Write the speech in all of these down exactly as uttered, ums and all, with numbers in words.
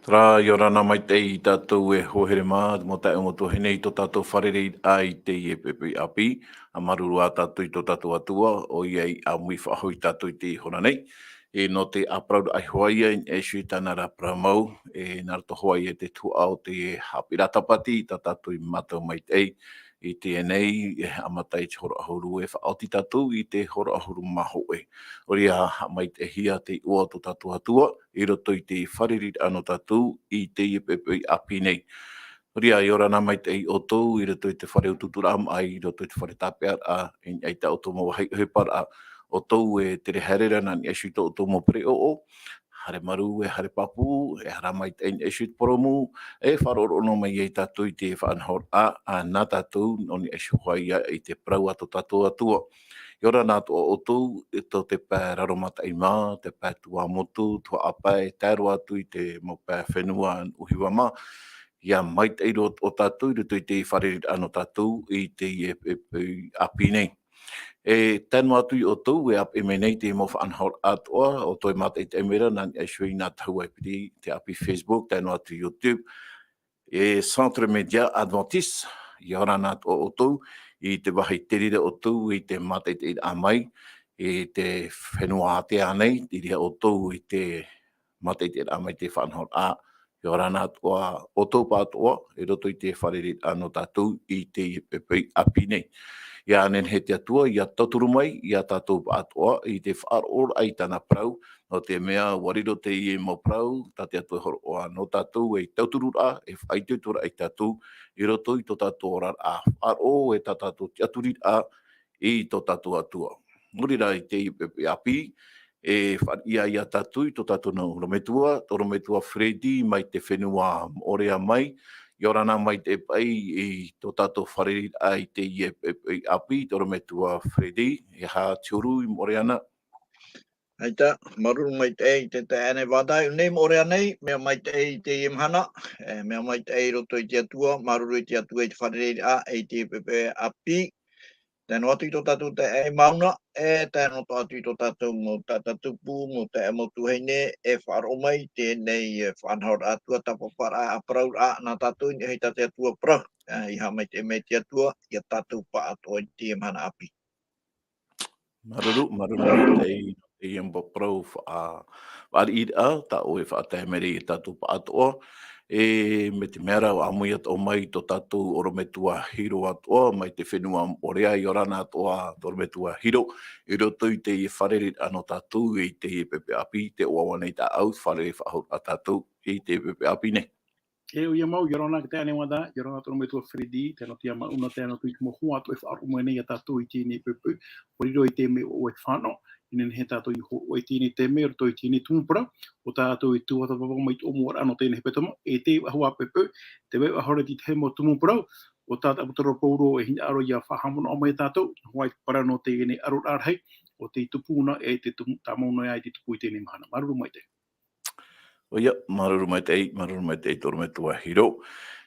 Terā, ʻia ora na maitaʻi ia tātou e hoa here mā, mau taeaʻe, mau tuahine i tō tātou fārereiraʻa i teie poʻipoʻi ʻāpī, ʻa māuruuru ā tātou i tō tātou Atua, ʻoia i ʻāmui faʻahou ia tātou i teie hora nei. E nō te ʻāparauraʻa hoʻi ia, e ʻite i tāna ra parau mau, e nā roto hoʻi ia i te tuhaʻa o te haʻapiʻiraʻa tāpati, tā tātou i mātau maitaʻi, i teie nei, e haʻamata i te hora ʻahuru, e faʻaoti tātou i te hora ʻahuru mā hōʻē. ʻOia, haʻamaitaʻihia te iʻoa o tō tātou Atua, i roto i te fārereiraʻa nō tātou, i teie poʻipoʻi ʻāpī nei. ʻOia, ʻia ora na maitaʻi ia ʻoutou, i roto i te fare utuuturaʻa maʻi, i roto i te fare tāpeʻaraʻa, i niʻa i tā ʻoutou mau vāhi ʻohiparaʻa, ʻoutou e tere haere ra nā niʻa iho i tō ʻoutou mau pereʻoʻo, haere marū, e haere pāpū, e haere maitaʻi i niʻa iho i te porōmu, e faʻaroʻo noa mai ia tātou i te faʻanahoraʻa, ā, nā tātou, nō niʻa iho hoʻi ia i te parau a tō tātou Atua. ʻIa ora na atoʻa ʻoutou, i tō te pae Raromataʻi mā, te pae Tuamotu, Tuhaʻa Pae, tae roa atu i te mau pae fenua Nuʻuhiva mā, ʻia maitaʻi roa atoʻa tātou, i roto i te fārereiraʻa nō tātou, i teie poʻipoʻi ʻāpī nei. E tae noa atu ia ʻoutou, e ʻāpeʻe mai nei te mau faʻanahoraʻa atoʻa, ʻoutou e mātaʻitaʻi mai ra, nā niʻa iho i nā tahua e piri, te ʻāpī Facebook, tae noa atu YouTube, e Centre Média Adventiste, ʻia ora na atoʻa ʻoutou, i te vāhi terā ra ʻoutou, i te mātaʻitaʻiraʻa mai, i te fenua ātea nei, i reira ʻoutou, i te mātaʻitaʻiraʻa mai te faʻanahoraʻa, ʻia ora na atoʻa ʻoutou pāʻatoʻa, i roto i te fārereiraʻa nō tātou i teie poʻipoʻi ʻāpī nei. ʻIa nehenehe te Atua, ʻia tauturu mai, ia tātou pāʻatoʻa, i te faʻaroʻoraʻa i tāna parau, nō te mea, ʻua riro teie mau parau, tā te Atua e hōroʻa nō tātou, ei tautururaʻa, ei faʻaitoitoraʻa ia tātou, i roto i tō tātou oraraʻa, faʻaroʻo, e tā tātou tiʻaturiraʻa, i tō tātou Atua. Nō reira i teie poʻipoʻi ʻāpī, e fāriʻi ia tātou i tō tātou mau ʻorometua, tō ʻorometua Freddy mai te fenua Moʻorea mai, ʻia ora na maitaʻi paʻi i tō tātou fārereiraʻa i teie poʻipoʻi ʻāpī, tō ʻorometua Freddy, e aha te huru i Moʻorea na? ʻAita, māuruuru maitaʻi i te taeaʻe Nevada, i ʻō nei Moʻorea nei, mea maitaʻi i teie mahana, e, mea maitaʻi i roto i te Atua, māuruuru i te Atua i te fārereiraʻa, i te poʻipoʻi ʻāpī, tae noa atu i tō tātou taeaʻe Mauna, e tae noa atu i tō tātou mau taʻata tupu, mau taeaʻe mau tuahine, e faʻaroʻo mai i teie nei, e, faʻanahoraʻa Atua, tāpaʻoparaʻa, ʻāparauraʻa, nā tātou i niʻa i tā te Atua parau, e, ʻia haʻamaitaʻi mai te Atua, ia tātou pāʻatoʻa i teie mahana ʻāpī. Māuruuru, māuruuru maitaʻi i teie mau parau faʻa-, fāriʻiraʻa, tā ʻoe e faʻatae mai ra ia tātou pāʻatoʻa, e, mai te mea ra, ʻua ʻāmui atoʻa mai tō tātou ʻorometua Hiro atoʻa, mai te fenua Moʻorea, ʻia ora na atoʻa tō ʻorometua Hiro, i roto i teie fārereiraʻa nō tātou, i teie poʻipoʻi ʻāpī, tē ʻoaʻoa nei tāʻu, fārerei faʻahou ra tātou, i teie poʻipoʻi ʻāpī nei. E, ʻoia mau, ʻia ora na te taeaʻe Nevada, ʻia ora na tō ʻorometua Freddy, tae noa atu ia Mauna, tae noa atu i te mau hoa atoʻa e faʻaroʻo mai nei ia tātou i teie nei poʻipoʻi, ʻua riro i te mea ʻoe e fānaʻo, e nehenehe tātou e hōroʻa i teie nei taime, i roto i teie nei tumu parau, ʻo tātou e tuatāpapa mai i te ʻōmuaraʻa nō teie nei hepetoma, e te faʻahou poʻipoʻi, tē vai ʻoe e haere i te tahi mau tumu parau, ʻo tā ʻAposetolo Paulo e hinaʻaro ʻia faʻahaʻamanaʻo mai ia tātou, nā hoʻi te parau nō teie nei ʻaroraʻa rahi, ʻo tei tupu na, e te tumu, tāmau noa ia i te tupu i teie nei mahana. Māuruuru maitaʻi. ʻOia, māuruuru maitaʻi, māuruuru maitaʻi tō ʻorometua Hiro.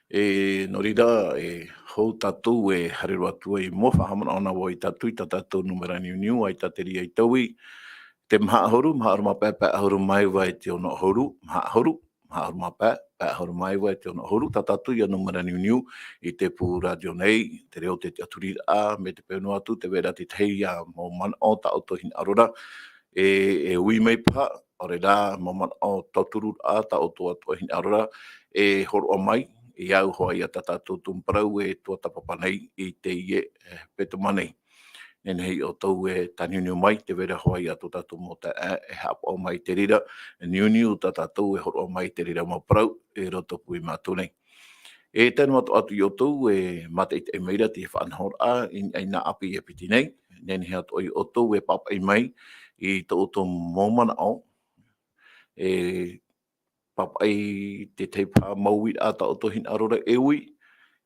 E, nō reira, e, hou tātou e haere roa atu ai, mau faʻahaʻamanaʻo nā vau ia tātou i tā tātou nūmera niuniu, ʻaita te reira i taui, te maha ʻahuru, maha ʻahuru mā pae, pae ʻahuru mā iva e te ono ʻahuru, maha ʻahuru, maha ʻahuru mā pae, pae ʻahuru mā iva e te ono ʻahuru, tā tātou ia nūmera niuniu, i te pū rātio nei, te reo, te tiʻaturiraʻa, mai te peu noa atu, tē vai ra te tahi ia mau manaʻo tā ʻoutou e hinaʻaro ra, e, e ui mai paha, ʻaore rā, mau manaʻo tautururaʻa, tā ʻoutou atoʻa e hinaʻaro ra, e hōroʻa mai, e au hoʻi ia tā tātou tumu parau e tuatāpapa nei i teie, e, hepetoma nei. Nehenehe ʻoutou e tāniuniu mai, tē vai ra hoʻi ia tō tātou mau taeaʻe, e haʻapaʻo mai i te reira, niuniu tā tātou e hōroʻa mai i te reira mau parau, e rotopū ia mātou nei. E tae noa atu ia ʻoutou, e mātaʻitaʻi mai ra te faʻanahoraʻa, i, i nā ʻāpī e piti nei, nehenehe atoʻa ia ʻoutou e pāpaʻi mai, i tō ʻoutou mau manaʻo, e pāpaʻi te tahi paha mau uiraʻa tā ʻoutou e hinaʻaro ra e ui,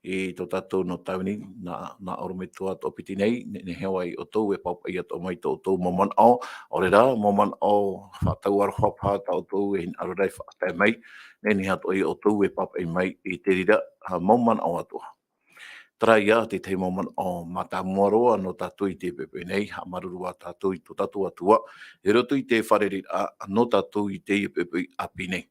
i tō tātou nō tāvini, nā, nā ʻorometua atoʻa piti nei, ne, nehenehe hoʻi ʻoutou e pāpaʻi atoʻa mai tō ʻoutou mau manaʻo, ʻaore rā, mau manaʻo faʻatau aroha paha tā ʻoutou e hinaʻaro ra e faʻatae mai, nehenehe atoʻa ia ʻoutou e pāpaʻi mai i te reira, ā, mau manaʻo atoʻa. Terā ia te tahi mau manaʻo mātāmua roa nō tātou i teie poʻipoʻi nei, haʻamāuruuru ā tātou i tō tātou Atua, i roto i te fārereiraʻa nō tātou i teie poʻipoʻi ʻāpī nei.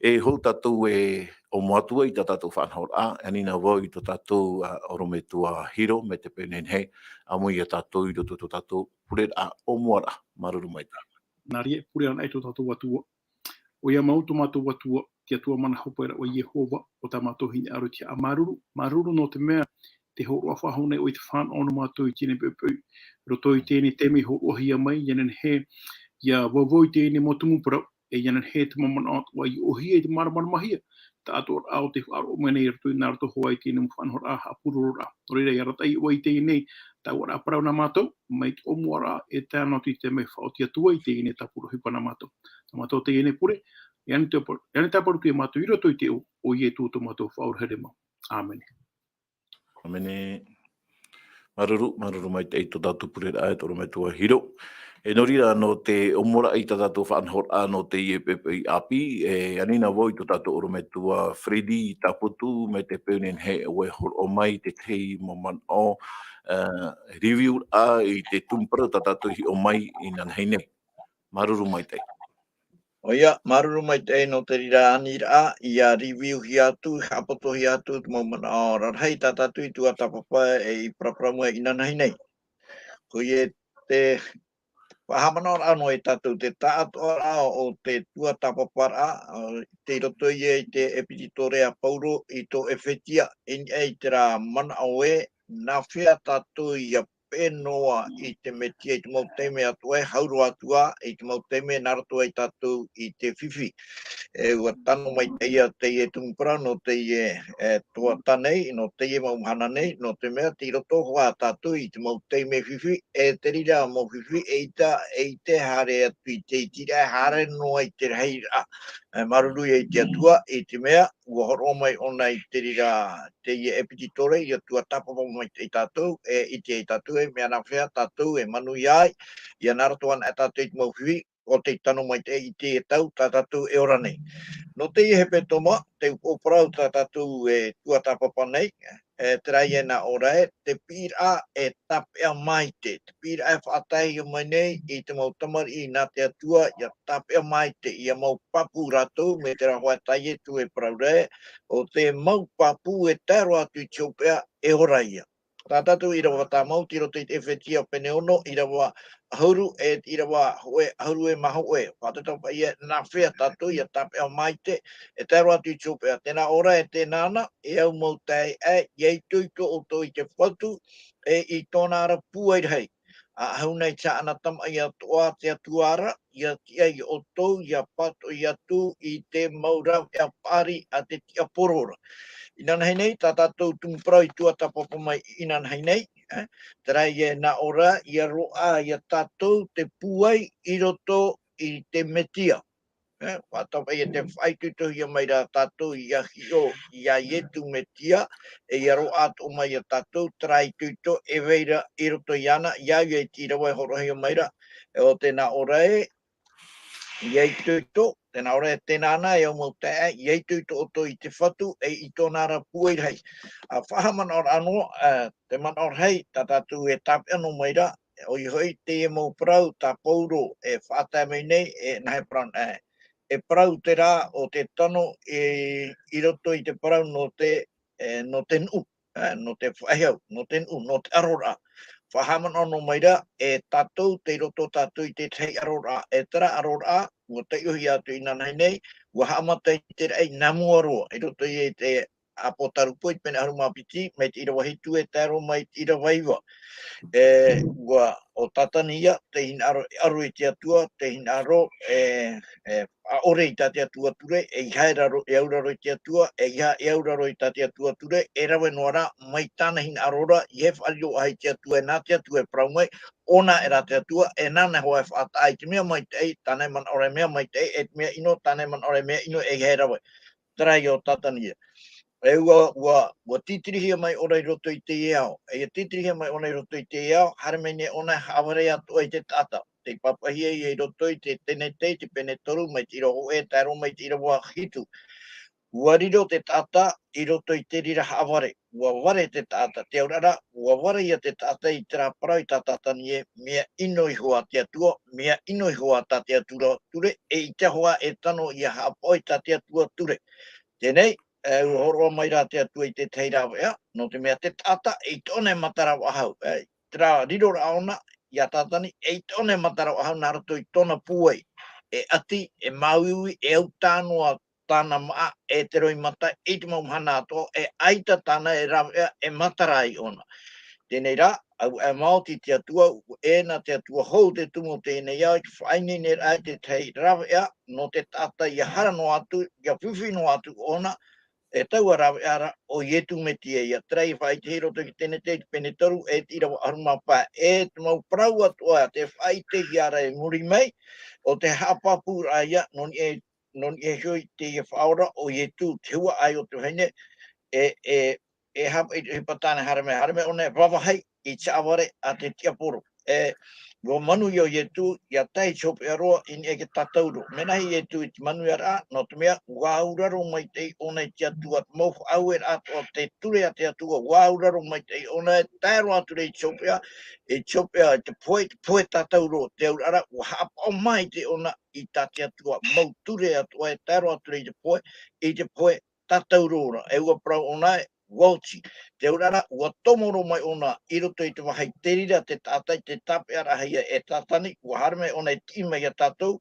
E hou tātou e ʻomo atu ai i tā tātou faʻanahoraʻa, e ani na vau i tō tātou, ā, ʻorometua Hiro, mai te peu nei, ʻāmui ia tātou i roto i tō tātou pureraʻa ʻōmuaraʻa. Māuruuru maitaʻi. Nā reira e pure ana i tō tātou Atua. ʻOia mau tō mātou Atua, te Atua mana hopeʻa ʻo Iehova, ʻo tā mātou hinaʻaro i te haʻamāuruuru, māuruuru nō te mea, te hōroʻa faʻahou nei ʻoe i te fānaʻo nō mātou i teie nei poʻipoʻi. Roto i teie nei taime i hōroʻahia mai, ʻia nehenehe, ʻia vauvau i teie nei mau tumu parau, e ʻia nehenehe te mau manaʻo atoʻa ʻia ʻōhie, ʻia māramarama hia, taʻatoʻaraʻa o tē faʻaroʻo mai nei i roto i nā roto hoʻi i teie nei mau faʻanahoraʻa haʻapurororaʻa. Nō reira, ʻia arataʻi ʻoe i teie nei, taua ra parau nā mātou, mai te ʻōmuaraʻa, e tae noa atu i te mea faʻaoti atu ai i teie nei tāpura ʻohipa nā mātou. Tā mātou teie nei pure, e ani te pa-, e ani tāparu atu ia mātou i roto i te iʻoa o Ietu tō mātou Faʻaora here mau. ʻĀmene. ʻĀmene. Māuruuru, māuruuru maitaʻi i tō tātou pureraʻa e tō ʻorometua Hiro. E nō reira, nō te ʻōmuaraʻa i tā tātou faʻanahoraʻa nō teie poʻipoʻi ʻāpī, e ani na vau i tō tātou ʻorometua Freddy Taputu, mai te peu nei ē ʻoe e hōroʻa mai i te tahi mau manaʻo, ā, review-raʻa i te tumu parau tā tātou i hiʻo mai inanahi nei. Māuruuru maitaʻi. ʻOia, māuruuru maitaʻi nō te reira aniraʻa, ʻia review-hia atu, haʻapotohia atu te mau manaʻo rarahi tā tātou i tuatāpapa e i paraparau mai inanahi nei. Koia te faʻahaʻamanaʻoraʻa noa ia tātou, te taʻatoʻaraʻa o te tuatāpaparaʻa, ā, tei roto ia i te ʻEpititore a Pauro i tō ʻEfetia, i niʻa i terā manaʻo ē, nā hea tātou ʻia peʻe noa i te Metia i te mau taime atoʻa, e hau roa atu ā i te mau taime nā roto ai tātou i te fifi. E, ʻua tano maitaʻi ia teie tumu parau nō teie, e, tuhaʻa nei, nō teie mau mahana nei, nō te mea, tei roto hoʻi tātou i te mau taime fifi, e te reira mau fifi, eʻita, eʻita e haere atu i te itiraʻa, e haere noa i te rahiraʻa. E, māuruuru ia i te Atua, i te mea, ʻua hōroʻa mai ʻōna i te reira, teie ʻEpititore, ʻia tuatāpapa maitaʻi tātou, e ʻite ai tātou, e mea nā hea tātou e manuia ai, ʻia nā roto anaʻe tātou i te mau fifi, ʻo tei tano maitaʻi i teie tau tā tātou e ora nei. Nō teie hepetoma, te upoʻo parau tā tātou e tuatāpapa nei, e, terā ia nā ʻō ra ē, te piʻiraʻa e tāpeʻa maitaʻi, te piʻiraʻa e faʻataehia mai nei i te mau tamariʻi nā te Atua, ʻia tāpeʻa maitaʻi, ʻia mau pāpū rātou, mai terā hoʻi tā Ietu e parau ra ē, ʻo te mau pāpū e tae roa atu i te hopeʻa e ora ia. Tā tātou ʻīrava tāmau, tei roto i te ʻEfetia pene ono, ʻīrava ʻahuru, e te ʻīrava hōʻē, ʻahuru e mā hōʻē. Faʻataʻa paʻi ē, nā hea tātou ʻia tāpeʻa maitaʻi, e tae roa atu i te hopeʻa. Tē nā ʻō ra ē, tē nāna, e au mau taeaʻe, ʻia itoito ʻoutou i te Fatu, e i tōna ra pūai rahi. ʻA, ʻahu nei te haʻa tamaʻi atoʻa a te Atua ra, ʻia tiʻa ia ʻoutou, ʻia pātoʻi atu i te mau rāveʻa paʻari a te tiʻapororo ra. Inanahi nei, tā tātou tumu parau i tuatāpapa mai inanahi nei, e, terā ia nā ʻō ra, ʻia roaʻa ia tātou te pūai i roto i te Metia. E, faʻataʻa paʻi ē, tē faʻaitoitohia mai ra tātou ʻia hiʻo iā Ietu Metia, e ʻia roaʻa atoʻa mai ia tātou terā itoito e vai ra i roto iāna, ʻia au ia i te ʻīrava e hōroʻahia mai ra, e ʻo tē nā ʻō ra ē, ʻia itoito, tē nā ʻō ra ē, tē nāna, e au mau taeaʻe, ʻia itoito ʻoutou i te Fatu, e i tōna ra pūai rahi. ʻA, faʻahaʻamanaʻoraʻa noa, e, te manaʻo rahi, tā tātou e tāpeʻa noa mai ra, ʻoia hoʻi teie mau parau tā Pauro e faʻatae mai nei, e nā hea parau, e, e parau terā o te tano e, i roto i te parau nō te, e, nō te nuʻu, e, nō te faʻaʻehau, nō te nuʻu, nō te ʻaroraʻa. Faʻahaʻamanaʻo noa mai ra, e tātou tei roto tātou i te tahi ʻaroraʻa, e terā ʻaroraʻa, ʻua taiʻohia atu inanahi nei, ʻua haʻamata i te raʻi nā mua roa, i roto i te ʻĀpōtarupo i te pene ʻahuru mā piti, mai te ʻīrava hitu e tae roa mai te ʻīrava iva. E, ʻua, ʻo Tātani ia, tei hinaʻaro, ʻaro i te Atua, tei hinaʻaro, e, e, ʻaore i tā te Atua ture, e ʻeiaha e raro, e auraro i te Atua, e ʻeiaha e auraro i tā te Atua ture, e rave noa ra, mai tāna hinaʻaro ra, ʻeiaha e faʻariro ʻaha i te Atua, e nā te Atua e parau mai, ʻōna e rā te Atua, e nāna hoʻi e faʻataʻa i te mea maitaʻi, tāna e manaʻo ra e mea maitaʻi, e te mea ʻino, tāna e manaʻo ra e mea ʻino, e ʻeiaha e rave. Terā ia ʻo Tātani ia. E ʻua, ʻua, ʻua tītirihia mai ʻōna i roto i teie ao. E ʻia tītirihia mai ʻōna i roto i teie ao, haere mai nei ʻōna e haʻavare atoʻa i te taʻata. Tei pāpaʻihia ia i roto i te Tenete, te pene toru, mai te ʻīrava hōʻē, tae roa mai te ʻīrava hitu. Ua riro te taʻata i roto i te reira haʻavare. Ua vare te taʻata, te auraʻa, ua vare ia te taʻata i terā parau i tā Tātani ē, mea ʻino iho ā te Atua, mea ʻino iho ā tā te Atua ture, e ʻite hoʻi e tano ia haʻapaʻo i tā te Atua ture. Teie nei, e, ua hōroʻa mai rā te Atua i te tahi rāveʻa, nō te mea te taʻata, eʻita ʻōna e matara faʻahou, e, terā riroraʻa ʻōna, ia Tātani, eʻita ʻōna e matara faʻahou nā roto i tōna pūai, e ʻati, e māuiui, e au tā noa tāna maʻa, e te roimata, i te mau mahana atoʻa, e ʻaita tāna e rāveʻa, e matara ai ʻōna. Teie nei rā, ʻaita e maoti te Atua, ʻo ʻena te Atua hou te tumu o teie nei ao, i te faʻaineineraʻa i te tahi rāveʻa, nō te taʻata ia hara noa atu, ia fifi noa atu ʻōna, e taua rāveʻa ra, ʻo Ietu Metia ia. Terā i faʻaʻite i roto i te Tenete, i te pene toru, e te ʻīrava ʻahuru mā pae, e te mau parau atoʻa, te faʻaʻitehia ra i muri mai, ʻo te haʻapāpūraʻa ia, nō niʻa i nō niʻa iho i teie Faʻaora ʻo Ietu, te huaʻai o te vahine, e, e, e haʻapaʻo i te ʻohipa tāna e haere mai, haere mai ʻōna e vāvāhi i te haʻavare a te tiaporo. E, ua manuia ʻo Ietu, ia tae i te hopeʻa roa i niʻa i te tātauro. Mea rahi Ietu i te manuiaraʻa, nō te mea, ua auraro maitaʻi ʻōna i te Atua, te mau faʻaueraʻa atoʻa, te ture a te Atua, ua auraro maitaʻi ʻōna, e tae roa atu ra i te hopeʻa, i te hopeʻa, i te pohe, te pohe tātauro, te auraʻa, ua haʻapaʻo maitaʻi ʻōna, i tā te Atua mau ture atoʻa e tae roa atu ra i te pohe, i te pohe tātauro ra, e ua parau ʻōna ē, ua oti. Te auraʻa, ua tomo roa mai ʻōna i roto i te vāhi, te reira te taʻata i te tāpeʻaraʻahia e Tātani, ua haere mai ʻōna e tiʻi mai ia tātou,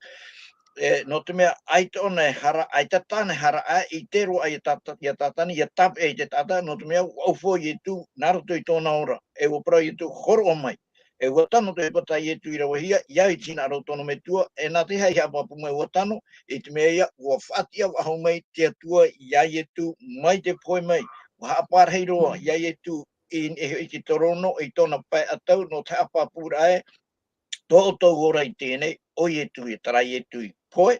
e, nō te mea, ʻaita ʻōna e hara, ʻaita tāna e hara, ʻaita e ʻite roa ia Tāta-, ia Tātani, ia tāpeʻa i te taʻata, nō te mea, ua ʻaufau Ietu, nā roto i tōna ora, e ua parau Ietu, hōroʻa mai. E ua tano te ʻohipa tā Ietu i ravehia, ia i te hinaʻaro o tōna metua, e nā te aha i haʻapāpū mai ua tano, i te mea ia, ua faʻatiʻa faʻahou mai te Atua ia Ietu, mai te pohe mai, ua haʻaparahi roa ia Ietu i, i, i te torono, i tōna pae ʻatau, nō te haʻapāpūraʻa ē, tō ʻoutou ora i teie nei, ʻo Ietu, e terā Ietu i pohe,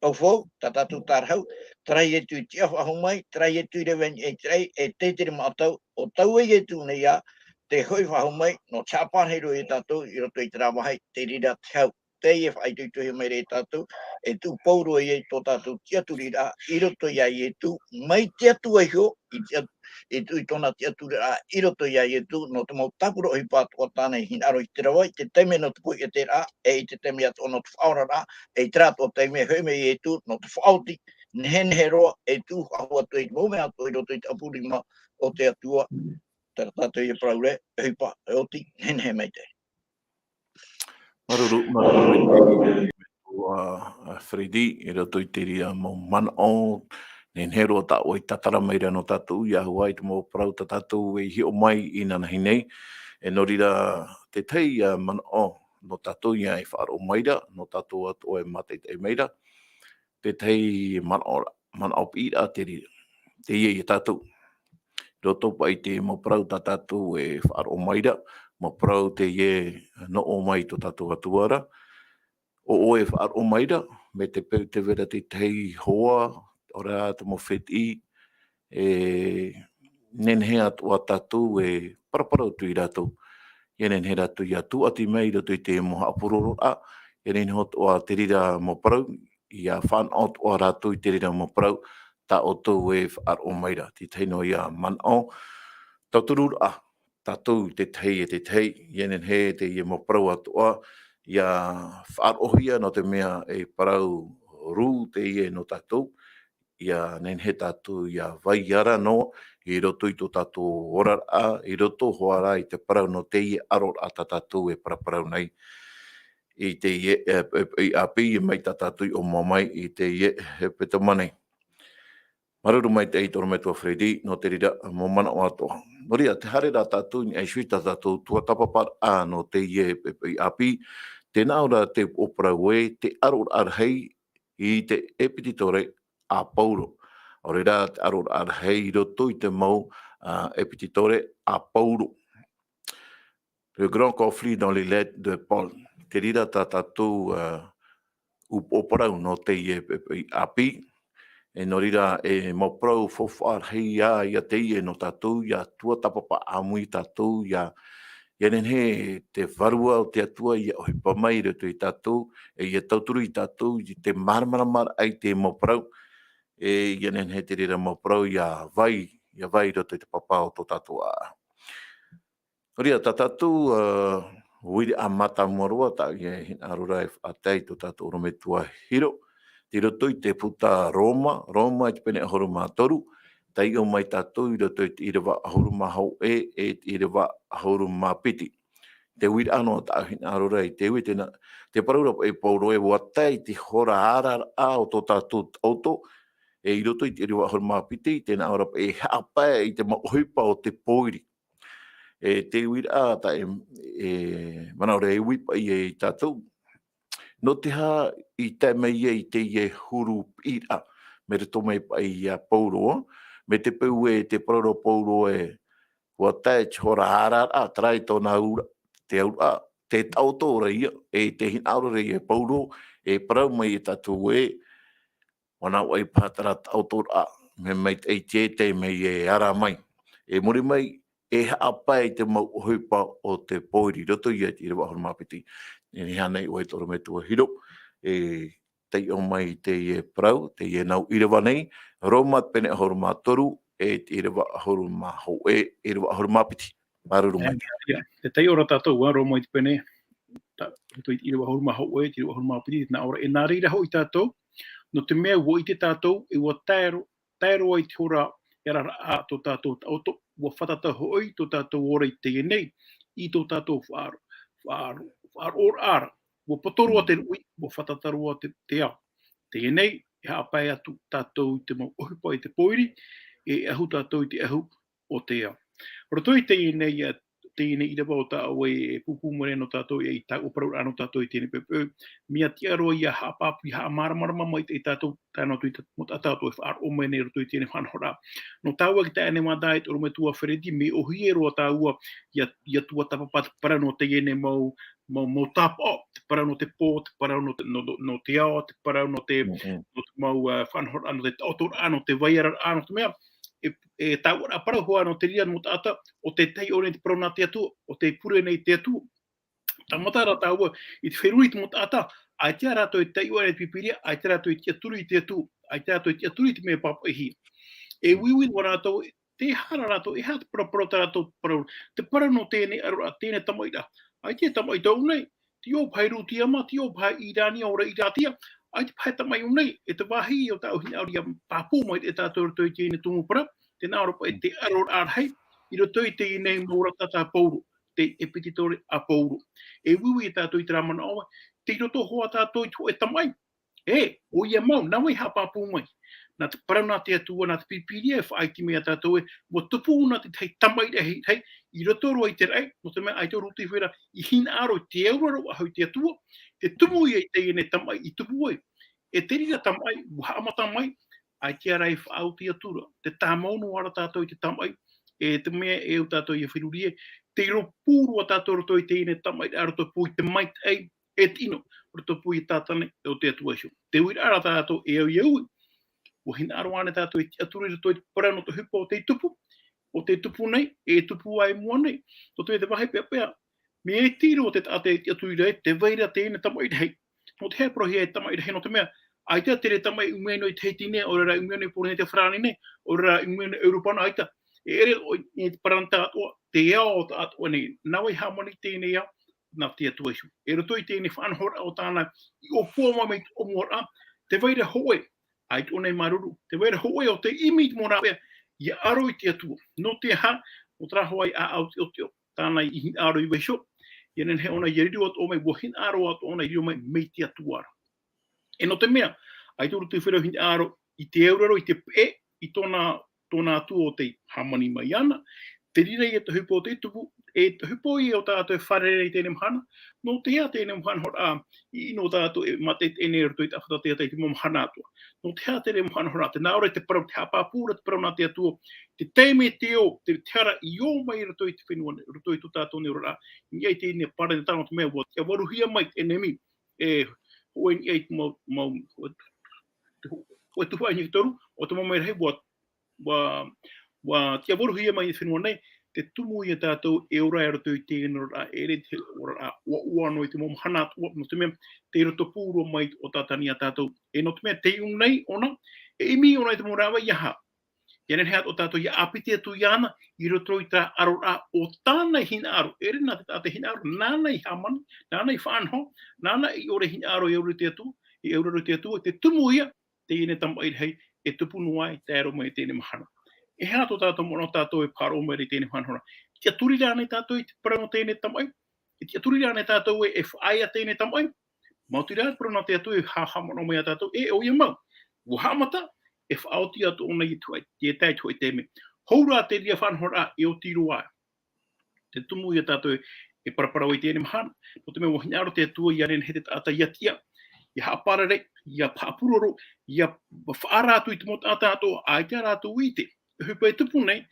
ʻaufau, tā tātou tārahu, terā Ietu i tiʻa faʻahou mai, terā Ietu i rave i te raʻi, e te tere maʻa tau, ʻo taua Ietu nei ā, te hoʻi faʻahou mai, nō te haʻaparahi roa ia tātou, i roto i terā vāhi, te reira te hau. Teie e faʻaitoitohia mai ra ia tātou, e tuʻu pauroa ia i tō tātou tiʻaturiraʻa, i roto ia Ietu, mai te Atua iho, i te At-, i tō-, i tōna tiʻaturiraʻa, i roto ia Ietu, nō te mau tāpura ʻohipa atoʻa tāna i hinaʻaro i te rave, i te taime nō te poiʻeteraʻa, e i te taime atoʻa nō te faʻaoraraʻa, e i terā atoʻa taime, hoʻi mai Ietu, nō te faʻaoti, nehenehe roa, e tuʻu faʻahou atu i te mau mea atoʻa i roto i te ʻapu rima o te Atua, terā tātou ia parau ra, ʻohipa, e oti, nehenehe maitaʻi. Māuruuru, māuruuru maitaʻi, ʻo, ā, Freddy, i roto i te reira mau manaʻo, nehenehe roa tāʻoe i tātara mai ra nō tātou, ʻia hua i te mau parau tā tātou e hiʻo mai inanahi nei, e nō reira te tahi, ā, manaʻo nō tātou ïa e faʻaroʻo mai ra, nō tātou atoʻa e mātaʻitaʻi mai ra, te tahi manaʻo, manaʻo piʻiraʻa te reira, teie ia tātou. I roto paʻi i te mau parau tā tātou e faʻaroʻo mai ra, mau parau teie nō ʻō mai tō tātou Atua ra, ʻo ʻoe e faʻaroʻo mai ra, mai te peu tē vai ra te tahi hoa, ʻaore rā te mau fētiʻi, e nehenehe atoʻa tātou e paraparau atu ia rātou. ʻIa nehenehe rātou ʻia tūʻati mai i roto i te mau haʻapurororaʻa, ʻia nehenehe atoʻa te reira mau parau, ʻia fānaʻo atoʻa rātou i te reira mau parau, tā ʻoutou e faʻaroʻo mai ra. Te tahi noa ïa manaʻo, tautururaʻa, tātou te tahi e te tahi, ʻia nehenehe teie mau parau atoʻa, ʻia faʻaroʻohia nō te mea e parau rū teie nō tātou, ʻia nehenehe tātou ʻia vai ra noa i roto i tō tātou oraraʻa, i roto hoʻi rā i te parau nō teie aroraʻa tā tātou e paraparau nei i teie, e, e, e, ʻāpī mai tā tātou i ʻōmua mai i teie hepetoma nei. Māuruuru maitaʻi i te ʻorometua Freddy, nō te reira mau manaʻo atoʻa. Nō reira, tē haere ra tātou i niʻa iho i tā tātou tuatāpaparaʻa nō teie, e, e, ʻāpī, tē nā ʻō ra te upoʻo parau ē, te aroraʻa rahi i te ʻEpititore a Paulo. ʻAore rā te aroraʻa rahi i roto i te mau, ā, ʻEpititore a Paulo. Le grand conflit dans les lettres de Paul. Te reira tā tātou, ā, upoʻo parau nō teie, e, e, ʻāpī. E nō reira, e mau parau faufaʻa rahi ïa, ïa teie nō tātou, ʻia tuatāpapa ʻāmui tātou, ʻia, ʻia nehenehe te Vārua o te Atua ʻia ʻohipa mai i roto ia tātou, e ʻia tauturu ia tātou i te māramarama i te mau parau, e ia nehenehe te reira mau parau ia vai, ia vai i roto i te papa o tō tātou ʻāʻau. Nō reira, tā tātou, ā, uiraʻa mātāmua roa, tā ʻoia e hinaʻaro ra e faʻatae i tō tātou ʻorometua Hiro, tei roto i te puta Roma, Roma i te pene ʻahuru mā toru, taiʻo mai tātou i roto i te ʻīrava ʻahuru mā hōʻē, e te ʻīrava ʻahuru mā piti. Te uiraʻa noa tā ʻoe hinaʻaro ra i te ui, tēnā, te parau ra paʻi Paulo ē, ʻua tae i te hora ʻararaʻa o tō tātou taʻoto, e i roto i te ʻīrava ʻahuru mā piti, tēnā ʻoe ra paʻi e haʻapae i te mau ʻohipa o te pōiri. E te uiraʻa tā e, e manaʻo ra e ui paʻi ia i tātou. Nō te aha i tae mai ai teie huru piʻiraʻa, mai roto mai paʻi ia Paulo, mai te peu ē te parau ra Paulo ē, ʻua tae te hora ʻararaʻa, terā i tōna aura, te auraʻa, te taʻoto ra ia, e te hinaʻaro ra ia e Paulo, e parau mai ia tātou ē, ʻua nā ʻoe paha terā taʻotoraʻa, mea maitaʻi te tae mai e ara mai. E muri mai, e haʻapae i te mau ʻohipa o te pōiri, roto ia i te ʻīrava ʻahuru mā piti. E nehenehe ānei ʻoe tō ʻorometua Hiro, e taiʻo mai i teie parau, teie nau ʻīrava nei, Roma pene ʻahuru mā toru, e te ʻīrava ʻahuru mā hōʻē, ʻīrava ʻahuru mā piti. Māuruuru maitaʻi. Ia, te taiʻo ra tātou, ā, Roma i te pene, tā, roto i te ʻīrava ʻahuru mā hōʻē, te ʻīrava ʻahuru mā piti, nā ʻō ra, e nā reira hoʻi tātou, nō te mea ʻua ʻite tātou, e ʻua tae ro-, tae roa i te hora ʻararaʻa tō tātou taʻoto, ʻua fātata hoʻi tō tātou ora i teie nei, i tō tātou faʻaro-, faʻaro-, faʻaroʻoraʻa ra, ʻua poto roa te ruʻi, ʻua fātata roa te, te ao. Teie nei, e haʻapae atu tātou i te mau ʻohipa i te pōiri, e ʻahu tātou i te ʻahu o te ao. Roto i teie nei, ā, teie nei ʻīrava o tā ʻoe e pūpū mai nei nō tātou, e i taua parauraʻa nō tātou i teie nei poʻipoʻi, mea tiʻa roa ʻia haʻapāpū, ʻia haʻamāramarama maitaʻi tātou, tae noa atu i te mau taʻata ʻo tē faʻaroʻo mai nei roto i teie nei faʻanahoraʻa. Nō tāua i tae nei mā, e te ʻorometua Fereti, mea ʻōhie roa tāua ʻia, ʻia tuatāpapa te parau nō teie nei mau, mau, mau tāpaʻo, te parau nō te pō, te parau nō te, nō, nō, nō te ao, te parau nō te, Mm, mm. nō te mau, ā, faʻanahoraʻa, nō te taʻotoraʻa, nō te vaiaraʻa, nō te mea, e, e tāuʻaraʻa parau hoʻi nō te reira mau taʻata, ʻo tē taiʻo nei te parau nā te Atua, ʻo tē pure nei te Atua. Tāmata rā tāua, i te feruri i te mau taʻata, ʻaita rātou e taiʻo i te Pīpīria, ʻaita rātou e tiʻaturi i te Atua, ʻaita rātou e tiʻaturi i te mea pāpaʻihia. E uiui noa rātou, tē aha rā rātou, e aha te paraparau tā rātou parau, te parau nō teie nei ʻaroraʻa, teie nei tamaʻiraʻa. ʻAita e tamaʻi tōʻu nei, te ʻō paha i Rūtia mā, te ʻō paha i Irania, ʻo Irātia, ʻaita paha e tamaʻi ʻō nei, e te vāhi o tāʻu hinaʻaro ʻia pāpū mai e tātou i roto i teie nei tumu parau, tēnā ʻoe ra paʻi te ʻaroraʻa rahi, i roto i teie nei mau ʻōrata tā Paulo, te ʻepititore a Paulo. E uiui tātou i terā manaʻo, tei roto hoʻi tātou i te hōʻē tamaʻi. E, ʻoia mau, nā vai haʻapāpū mai? Nā te parau nā te Atua, nā te Pīpīria e faʻaʻite mai ia tātou ē, ʻua tupu na te tahi tamaʻi rahi, rahi, i roto roa i te raʻi, nō te mea ʻaita ʻo Rutifera i hinaʻaro i te auraro faʻahou i te Atua, te tumu ia i teie nei tamaʻi i tupu ai. E te reira tamaʻi, ʻua haʻamata mai, ʻaita rā e faʻaoti atu ra, tē tāmau noa ra tātou i te tamaʻi, e te mea e au tātou ʻia feruri ē, tei rōpū roa tātou roto i teie nei tamaʻi, ʻa roto pū i te maitaʻi, e te ʻino, roto pū i te tātane o te Atua iho. Te uiraʻa rā tātou e au ʻia ui, ʻua hinaʻaro ānei tātou e tiʻaturi i roto i te parau nō te ʻohipa ʻo tei tupu, ʻo tei tupu nei, e tupu ai i mua nei. Nō te mea te vāhi peʻapeʻa, mea iti roa te taʻata e tiʻaturi ra ē, tē vai ra teie nei tamaʻi rahi. Nō te aha e parauhia e tamaʻi rahi, nō te mea, ʻaita terā tamaʻi ʻumia noa i Tahiti nei, ʻaore rā ʻumia noa i Pōrīnetia Farāni nei, ʻaore rā ʻumia noa i ʻEuropa noa, ʻaita. E ʻere ʻo, i te parau nā te Atua, te ao o te atoʻa nei, nā vai hāmani teie nei ao, nā te Atua iho. E roto i teie nei faʻanahoraʻa o tāna i ʻōpua mai mai te ʻōmuaraʻa, tē vai ra hōʻē, ʻaita ʻōna i māuruuru, tē vai ra hōʻē ʻo tē ʻimi i te mau rāveʻa, ʻia aro i te Atua. Nō te aha, nō terā hoʻi ʻāʻau teʻoteʻo, tāna i hinaʻaro i vaiiho, ʻia nehenehe ʻōna ʻia riro atoʻa mai, ʻua hinaʻaro atoʻa ʻōna i riro mai, mai te Atua ra. E nō te mea, ʻaita ʻo Rutifera i hinaʻaro i te auraro, i te peʻe, i tōna, tōna Atua ʻo tē hāmani mai iāna, te reira ia te ʻohipa ʻo tei tupu, e te ʻohipa ia o tātou e fārerei i teie nei mahana, nō te aha teie nei mahana hoʻi, ā, i, i nō tātou e mātaʻitaʻi nei i roto i te ʻāfata teata i te mau mahana atoʻa. Nō te aha terā mahana hoʻi, tē nā ʻō ra te parau, te haʻapāpū ra te parau nā te Atua, te taime te ʻō, te, te hara i ō mai i roto i te fenua nei, roto i tō tātou nei oraraʻa, i niʻa i teie nei paraneta, nō te mea ʻua tiʻavaruhia mai te ʻenemi, e, hōʻē i niʻa i te mau, mau, hōʻē, hōʻē tuhaʻa hine toru, ʻo te mau merahi, ʻua, ʻua, ʻua tiʻavaruhia mai i te fenua nei, te tumu ia tātou e ora i roto i teie nei oraraʻa, e ʻere te oraraʻa ʻoaʻoa noa i te mau mahana atoʻa, nō te mea, tei roto pū roa mai o Tātane ia tātou. E nō te mea, tei ʻō nei ʻōna, e ʻimi ʻōna i te mau rāveʻa, ʻeiaha. ʻIa nehenehe atoʻa tātou ʻia ʻāpiti atu iāna, i roto i terā ʻaroraʻa o tāna i hinaʻaro, e ʻere nā te taʻata i hinaʻaro, nāna i hāmani, nāna i faʻanaho, nāna i ʻore hinaʻaro i auraʻa i te Atua, i auraʻa i te Atua, te tumu ia, teie nei tamaʻi rahi, e tupu noa ai, tae roa mai i teie nei mahana. E aha tō tātou manaʻo tātou e faʻaroʻo mai i teie nei mahana? Tiʻaturi rānei tātou i te parau nō teie nei tamaʻi? E tiʻaturi rānei tātou e, e faʻaea teie nei tamaʻi? Maoti rā, te parau nō te Atua e haʻamanaʻo mai ia tātou, e, ʻoia mau. ʻUa haʻamata, e faʻaoti atu ʻōna i te hōʻē, i te tahi hōʻē taime. Hou rā te reira faʻanahoraʻa, e oti roa. Te tumu ia tātou e paraparau i teie nei mahana. Nō te mea ʻua hinaʻaro te Atua ʻia nehenehe te taʻata ʻia tiʻa, ʻia haʻapārare, ʻia faʻapūroro, ʻia faʻaara atu i te mau taʻata atoʻa, ʻaita rātou i ʻite. ʻOhipa e tupu nei,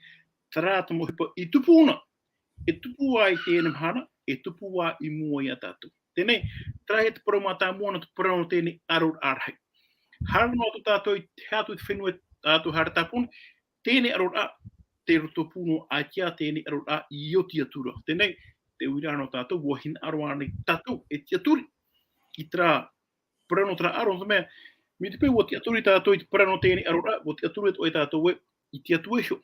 terā te mau ʻohipa i tupu na. E tupu ā i teie nei mahana, e tupu ā i mua ia tātou. Teie nei, terā ia te parau mātāmua nō te parau nō teie nei ʻaroraʻa rahi. Haere noa atu tātou i te, haere atu i te fenua tātou haere tāpuni, teie nei ʻaroraʻa, tei roto pū noa ā teie nei ʻaroraʻa i oti atu ra. Teie nei, te uiraʻa nō tātou, ʻua hinaʻaro ānei tātou e tiʻaturi i terā parau nō terā ʻaro, nō te mea, mai te peu ʻua tiʻaturi tātou i te parau nō teie nei ʻaroraʻa, ʻua tiʻaturi atoʻa tātou e, i te Atua iho.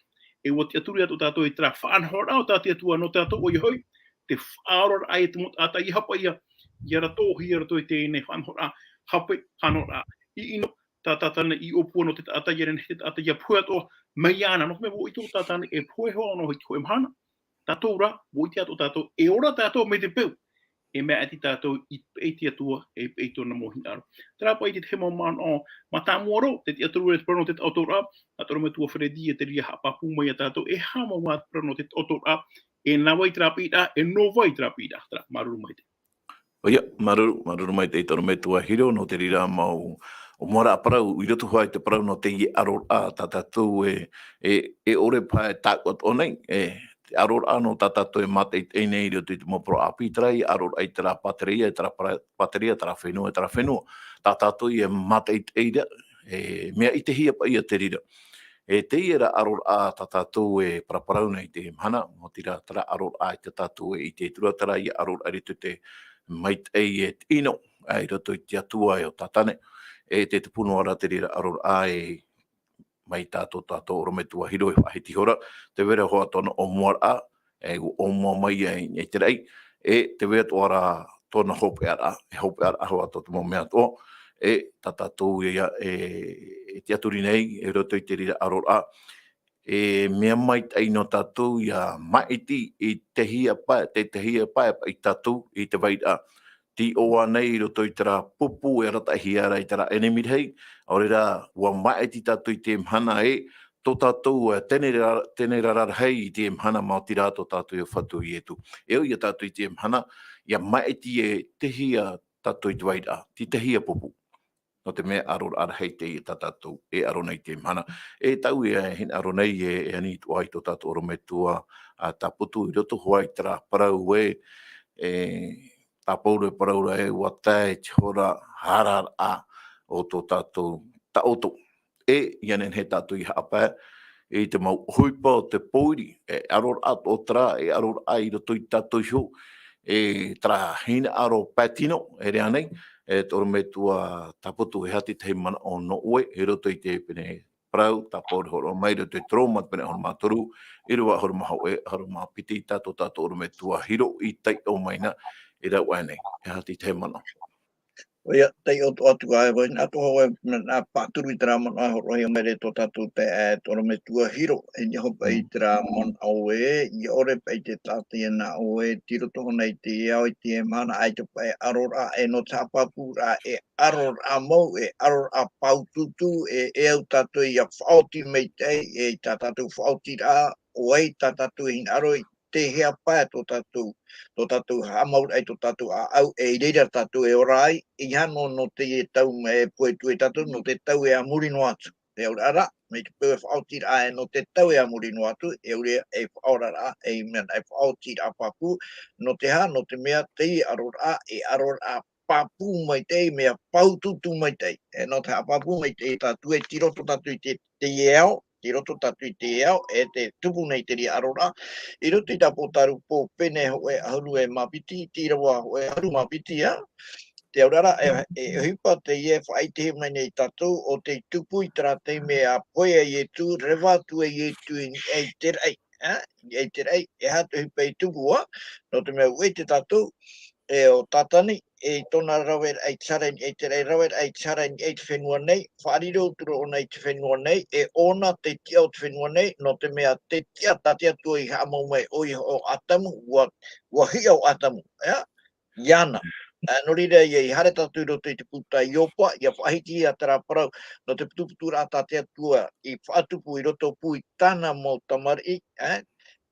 E ʻua tiʻaturi atoʻa tātou i terā faʻanahoraʻa o tā te Atua nō tātou, ʻoia hoʻi, te faʻaoraraʻa i te mau taʻata ʻia haʻapaʻo ia, ʻia rātou, ʻia rātou i teie nei faʻanahoraʻa, hape, faʻanahoraʻa, ʻino, tā Tātane i ʻōpua nō te taʻata, ʻia nehenehe te taʻata ʻia pohe atoʻa mai iāna, nō te mea ʻua ʻite ʻo Tātane e pohe hoʻi ʻōna i te hōʻē mahana. Tātou rā, ʻua ʻite atoʻa tātou, e ora tātou mai te peu, e maʻiti tātou i te Atua, e i tōna mau hinaʻaro. Terā paʻi te tahi mau manaʻo mātāmua roa, te tiʻaturi i te parau nō te taʻotoraʻa, nā te ʻorometua Freddy, e te reira haʻapāpū mai ia tātou, e aha mau mā te parau nō te taʻotoraʻa, e nā vai terā piʻiraʻa, e nō vai terā piʻiraʻa, terā, māuruuru maitaʻi. ʻOia, māuruuru, māuruuru maitaʻi te ʻorometua Hiro, nō te reira mau ʻōmuaraʻa parau, i roto hoʻi te parau nō teie ʻaroraʻa, tā tātou e, e, e ʻore paha e tāʻu atoʻa nei, e, te ʻaroraʻa nō tā tātou e mātaʻitaʻi nei i roto i te mau parau ʻāpī, terā ia ʻaroraʻa i terā pāteria, i terā para-, pāteria, terā fenua, i terā fenua. Tā tātou ia mātaʻitaʻi ra, e, mea ʻitehia paʻi ia te reira. E teie rā ʻaroraʻa tā tātou e paraparau nei i teie mahana, maoti rā terā ʻaroraʻa i tā tātou e ʻite atu ra, terā ia ʻaroraʻa i roto i te maitaʻi e te ʻino, ā, i roto i te Atua e ʻo Tātane. E te tupu noa ra te reira ʻaroraʻa e mai tā tō tātou ʻorometua Hiro e faʻahiti ihora, tē vai ra hoʻi tōna ʻōmuaraʻa, e ʻua ʻōmua mai ai i te raʻi, e tē vai atoʻa ra tōna hopeʻaraʻa, e hopeʻaraʻa hoʻi tō te mau mea atoʻa, e tā tātou ia, e, e tiʻaturi nei, i roto i te reira ʻaroraʻa, e mea maitaʻi nō tātou ʻia maʻiti i te hia pae, te, te hia pae i tātou, i te vairaʻa. Tē ʻō nei i roto i terā pupu e arataʻihia ra i terā ʻenemi rahi, ʻaore rā, ʻua maʻiti tātou i te mahana e, tō tātou, e, tenerara, tenerara rahi i te mahana maoti rā tō tātou ia Fatu Ietu. E ʻo ia tātou i te mahana, ʻia maʻiti e te hia tātou i te vairaʻa, te, te hia pupu. Nō te mea ʻaroraʻa rahi teie tā tātou e ʻaro nei i te mahana. E tāʻu e hinaʻaro nei e, e ani atu ai tō tātou ʻorometua, ā, Tāputu i roto hoʻi i terā parau e, e, tā Pauro e parau ra e ʻua tae te hora hararaʻa o tō tātou taʻoto. E, ʻia nehenehe tātou ʻia haʻapae i te mau ʻohipa o te pōiri, e ʻaroraʻa tō terā, e ʻaroraʻa i roto i tātou iho, e terā hinaʻaro pae tino, e rave nei, e te ʻorometua Tāputu, e aha te tahi manaʻo nō ʻoe, i roto i te pene parau, tā Pauro e hōroʻa mai, i roto i te Roma, te pene ʻahuru mā toru, ʻīrava ʻahuru mā hōʻē, ʻahuru mā piti, tā tō tātou ʻorometua Hiro i taiʻo mai na, e rave nei, e aha te tahi manaʻo. ʻOia, taiʻo atu ā e vai, nā tō hau e, nā, nā pāturu i terā manaʻo e hōroʻahia mai ra tō tātou te, e, tō ʻorometua Hiro, e niʻa hoʻi paʻi i terā manaʻo ē, ʻia ʻore paʻi te taʻata ia nā ʻoe, tei roto hōʻē i te ao i te mahana, ʻaita paʻi e ʻaroraʻa, e nō te haʻapāpūraʻa, e ʻaroraʻa mau, e ʻaroraʻa pāutuutu, e, e au tātou ʻia faʻaoti maitaʻi, e tā tātou faʻaotiraʻa, ʻo vai tā tātou e hinaʻaro i te hea pae tō tātou, tō tātou haʻamauraʻa i tō tātou ʻāʻau, e i reira tātou e ora ai, ʻeiaha nō, nō te tau mai e pohe atu e tātou, nō te tau e a muri noa atu. Te auraʻa rā, mai te peu e faʻaotiraʻa e nō te tau e a muri noa atu, e ʻaore e faʻaoraraʻa, e mea e faʻaotiraʻa pāpū, nō te aha, nō te mea te ʻaroraʻa, e ʻaroraʻa pāpū maitaʻi, mea pāutuutu maitaʻi. E nō te haʻapāpū maitaʻi tātou e tiro tō tātou i te, te ao, i roto tātou i te ao, e te tupu nei te riaʻaroraʻa, i roto i te Apotarupo pene hōʻē ʻahuru e mā piti, te ʻīrava hōʻē ʻahuru mā piti, ā, te auraʻa, e, e ʻohipa teie e faʻaʻitehia mai nei tātou, ʻo tei tupu i terā taime ʻa pohe ai Ietu, reva atu ai Ietu i niʻa i te raʻi, ā, i niʻa i te raʻi, e aha te ʻohipa i tupu, ā, nō te mea ʻua ʻite tātou, e ʻo Tātani, e i tōna raveraʻa i te hara i niʻa i te raʻi, raveraʻa i te hara i niʻa i te fenua nei, faʻariro atu ra ʻōna i te fenua nei, e ʻōna te tiʻa o te fenua nei, nō te mea te tiʻa tā te Atua i haʻamau mai, ʻoia hoʻi ʻo Atamu, ʻua, ʻua hiʻa ʻo Atamu, ea? Iāna. Ā, nō reira ia, i haere tātou i roto i te puta Iopa, ʻia faʻahiti ia terā parau, nō te putuputuraʻa tā te Atua i faʻatupu i roto pū i tāna mau tamariʻi, ē?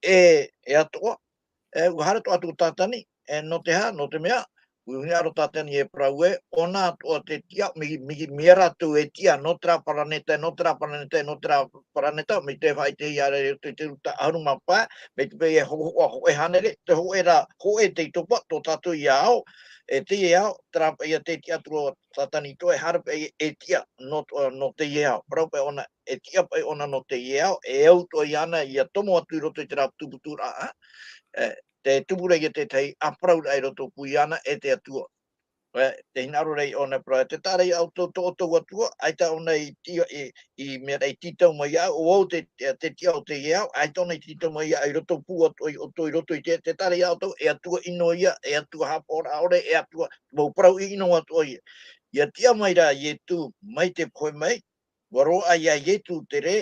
E, e atoʻa, e, ʻua haere atoʻa atu ʻo Tātani, e, nō te aha, nō te mea, ʻua hinaʻaro Tātani e parau ē, ʻōna atoʻa te tiʻa, mea, mea, mea rātou e tiʻa, nō terā paraneta, nō terā paraneta, nō terā paraneta, mai te faʻaʻitehia ra i roto i te Ruta ʻahuru mā pae, mai te peu e hohoʻa hōʻē hānere, te hōʻē rā, hōʻē tei topa, tō tātou ia ao, e teie ao, terā paʻi ia te tiʻa atu ra Tātani atoʻa, e haere paʻi e tiʻa, nō, nō teie ao, parau paʻi ʻōna, e tiʻa paʻi ʻōna nō teie ao, e au atoʻa iāna ʻia tomo atu i roto i terā putuputuraʻa, e, te tupu ra ia te tahi ʻāparauraʻa i roto pū iāna e te Atua. E, te hinaʻaro ra ʻōna e parau, e te taʻa ra ia ʻoutou tō ʻoutou Atua, ʻaita ʻōna i ti-, i, i mea ra i tītau mai iāʻu, ʻo au te, te, te tiʻa o teie ao, ʻaita ʻōna i tītau mai iāʻu i roto pū atu i ʻoutou, i roto i te, te taʻa ra ia ʻoutou, e Atua ʻino ia, e Atua haʻapaʻoraʻa ʻore, e Atua, mau parau ʻino atu ia. ʻIa tiʻa mai ra Ietu, mai te pohe mai, ʻua roaʻa ia Ietu te rē,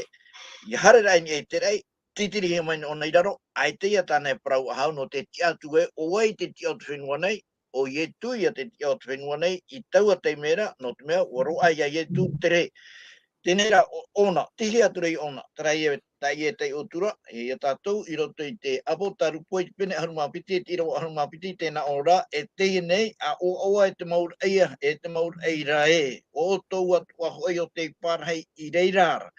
ʻia haere ra i niʻa i te raʻi, tītirihia mai ʻōna i raro, ʻaita ia tāna e parau ʻahau nō te tiʻa atu ē, ʻo vai te tiʻa o te fenua nei, ʻo Ietu ia te tiʻa o te fenua nei, i taua taime ra, nō te mea, ʻua roaʻa ia Ietu te rē. Teie rā ʻo-, ʻōna, tītauhia atu ra ʻōna, terā ia, tā ia e taiʻo atu ra, e ia tātou, i roto i te Apotarupo i te pene ʻahuru mā piti, te ʻīrava ʻahuru mā piti, tē nā ʻō ra, e teie nei, ʻa ʻoaʻoa e te mau raʻi, e te mau raʻi ra ē, ʻo ʻoutou atoʻa hoʻi ʻo tei pārahi i reira ra.